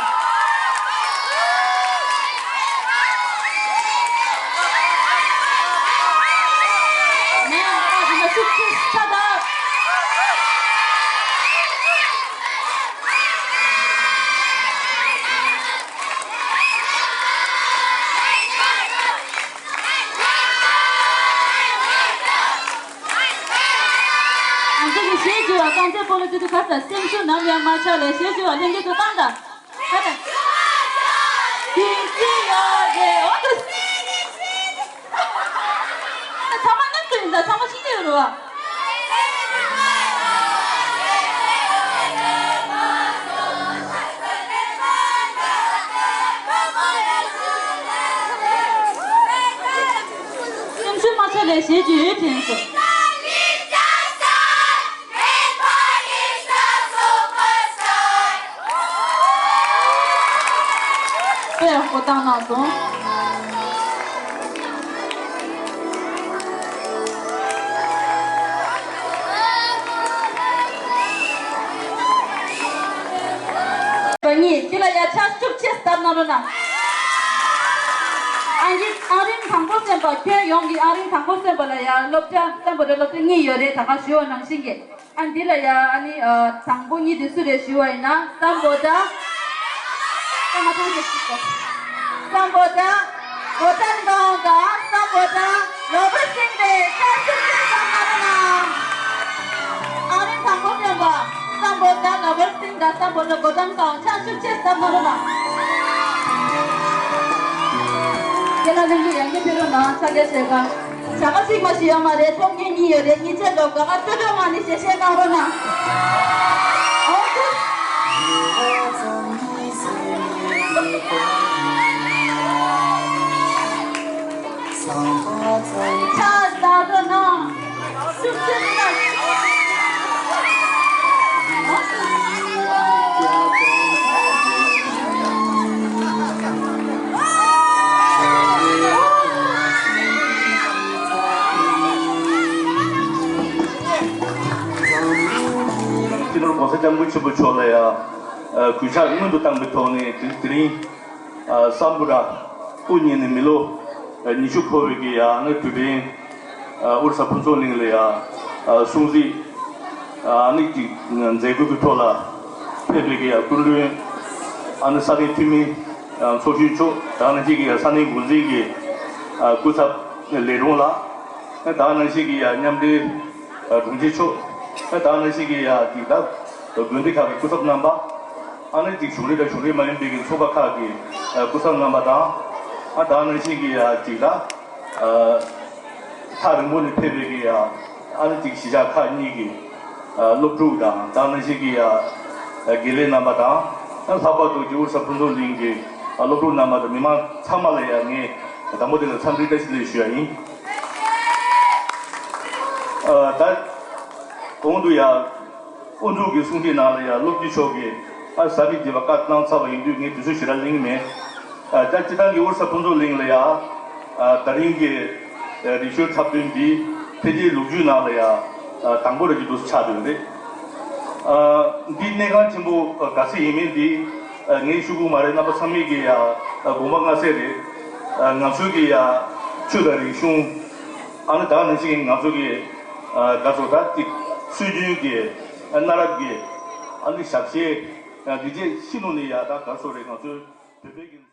ནས་ཨ་ཁུ་ན་ཤུགས་ཆེ་ས་ད། ང་ཚོ་གི་གཞས་བརྗོད་པ་རྐང་རྩེད་སྤོ་ལོ་སྤྱི་འཐུས་ཁ་ས་སེམས་ཤུགས་ནམ་ཡང་མ་ཆག་ལས་གཞས་བརྗོད་པ་ལྷན་རྒྱས་ཚོ་བཏང་དང་། ཁ་ས། དེ་ཅི་ཡོད་རེད་འོ་དུ། ཚང་མ་རྣམ་ཀུན་ཡིན་ད་ཚང་མ་ཤེས་ཀྱི་ཡོད་རེད་བ། སེམས་ཤུགས་མ་ཆག་ལས་གཞས་བརྗོད་ཡོད་དྲན་སོང་། དཔེ་ཡག་པོ་བཏང་གནང་སོང་། པ་གཉིས་འདི་ལ་ཡ་ཕྱག་ཤུགས་ཆེ་བརྡབ་གནང་རོགས་གནང་། ཨང་ཀི་ཨང་རིམ་དང་པོ་སོན་པ་ཁྱོན་ཡོངས་ཀྱི་ཨང་རིམ་དང་པོ་སོན་པ་ལ་ཡ་སློབ་གྲྭ་སམ་བྷོ་ཊ་སློབ་གྲྭ་གཉིས་ཡོད་རེད། ད་ག་ཞུ་བ་ནང་བཞིན་གྱི། ཨ་འདི་ལ་ཡ་ཨ་ནི་ཨ་དང་པོ་གཉིས་དེ་སུ་རེད་ཞུ་བ་ཡིན་ན་སམ་བྷོ་ཊ། ཨ་མ་ཐང་ཞིག་ཞིག་གོ། སམ་བྷོ་ཊ་གོ་ཏན་ཀའོ་དང་སམ་བྷོ་ཊ་རོ་བར་སིང་རེད། ཕྱག་ཤུགས་ཆེ་བརྡབ་གནང་རོགས་གནང་། ཨང་རིམ་དང་པོ་སོན་པ་སམ་བྷོ་ཊ་རོ་བར་སིང་དང་སམ་བྷོ་ཊ་གོ་ཏན་ཀའོ་ཕྱག་ཤུགས་ཆེ་བརྡབ་གནང་རོགས་གནང་། རྒན་ལགས་ལྷན་རྒྱས་ཡར་རྒྱས་ཕེབས་རོགས་གནང་། ཕྱག་རྒྱ་ཆེ་ག་བྱ་དགའ་གཅིག་མ་ཞིག་ཡོད་མ་རེད། ཐོབ་མཁན་གཉིས་ཡོད་རེད། གཉིས་ཆད་འགྲོ་དགའ་དགའ་སྤྲོ་སྤྲོ་ངང་ནས་ཞལ་བཞེས་གནང་རོགས་གནང་། ཨོ་ཙི། ཕྱག་བརྡབ་རོགས་གནང་། ཤུགས་ཆེ་གནང་། སྤྱི་ནོར་༸གོང་ས་༸སྐྱབས་མགོན་ཆེན་པོ་མཆོག་ལ་ཡང་གུས་ཕྱག་སྔོན་དུ་བཏང་པའི་ཐོག་ནས་དེ་དེ་རིང་སམ་བྷོ་ཊ་དབུ་བརྙེས་ནས་མི་ལོ་ཉི་ཤུ་འཁོར་བའི་གི་ཡང་ནི་དུས་དྲན། ཨུ་རུ་ས་ཕུན་ཚོགས་གླིང་ལ་ཡང་སྲུང་བརྩི་ཨ་ནི་ཅིག་མཛད་སྒོ་གི་ཐོག་ལ་ཕེབས་པའི་གི་ཡང་སྐུ་མགྲོན་ཨ་ནི་ས་གནས་འཐུས་མི་ཚོགས་གཞོན་མཆོག་དང་ནི་ཅིག་གི་ཡང་ས་གནས་འགོ་འཛིན་གྱི་སྐུ་ཚབ་ལས་དྲུང་ལགས། དང་ནི་ཅིག་གི་ཡང་མཉམ་འབྲེལ་དྲུང་ཆེ་མཆོག་དང་ནི་ཅིག་གི་ཡང་ཅིག་ད་དགོན་སྡེ་ཁག་གི་སྐུ་ཚབ་རྣམ་པ། ཨ་ནི་ཅིག་གཞུང་འབྲེལ་དང་གཞུང་འབྲེལ་མ་ཡིན་པའི་གི་ཚོགས་པ་ཁག་གི་ཨ་སྐུ་ཚབ་རྣམ་པ་དང་། ཨ་ད་ནང་བཞིན་གྱི་ཡ་ཅིག་ད་ཨ་ཐག་རིང་པོ་ནས་ཕེབས་པའི་གི་ཡ་ཨ་ནི་ཅིག་གཞིས་ཆགས་ཁག་གཉིས་ཀྱི་ཨ་སློབ་ཕྲུག་དང་། ད་ནང་བཞིན་གྱི་ཡ་ཨ་དགེ་ལས་རྣམ་པ་དང་། ཨ་ལྷག་པར་དུ་ཅིག་ཨོ་རི་ས་ཕུན་ཚོགས་གླིང་གི་ཨ་སློབ་ཕྲུག་རྣམ་པ་དང་མི་མང་ཚང་མ་ལ་ཡ་ངས་དང་པོ་དེ་ལ་འཚམས་འདྲི་བཀྲ་ཤིས་བདེ་ལེགས་ཞུ་ཡ་ཡིན། ཨ་ད་གོང་དུ་ཡ། དབུ་འཛུགས་ཀྱི་གསུང་ཆོས་ནང་ལ་ཡང་སློབ་སྤྱི་མཆོག་གིས་ཨ་ཟབ་མོ་དགྱེས་པ་བཀའ་གནང་ཚར་བ་ཡིན་དུས་ངས་དུས་ཚོད་ཞེ་དྲག་གླེང་གི་མེད། ཨ་ད་སྤྱིར་བཏང་གི་ཨོ་རི་ས་ཕུན་ཚོགས་གླིང་ལ་ཡང་ཨ་ད་རིང་གི་ཨ་རིག་གཞུང་འཁྲབ་སྟོན་འདི་འཕེལ་རྒྱས་ལོ་རྒྱུས་ནང་ལ་ཡང་ཨ་དང་པོ་རེད་ཀྱི་འདུག་ཆགས་བསྡད་ཡོད་རེད། ཨ་འདི་གནད་འགག་ཆེན་པོ་ཨ་ག་ཚོད་ཡིན་མིན་འདི་ཨ་ངས་ཞུ་དགོས་མ་རེད། རྣམ་པ་ཚང་མས་ཀྱི་ཡང་ཨ་དགོངས་པ་མངའ་གསལ་རེད། ཨ་ང་ཚོའི་གི་ཡང་ཆོས་དང་རིག་གཞུང་། ཨ་ནི་ད་ནང་བཞིན་ང་ཚོ་གི་ཨ་ག་ཚོད་ད་ཅིག་སྲོལ་རྒྱུན་གྱི་ཨ་གནའ་རབས་ཀྱི་ཨ་ནི་ཞབས་ཞུ་འདི་རྗེས་ཤི་ནོ་ནི་ཡ་ད་ག་ཚོད་རེད། ང་ཚོའི་བོད་པའི་གི་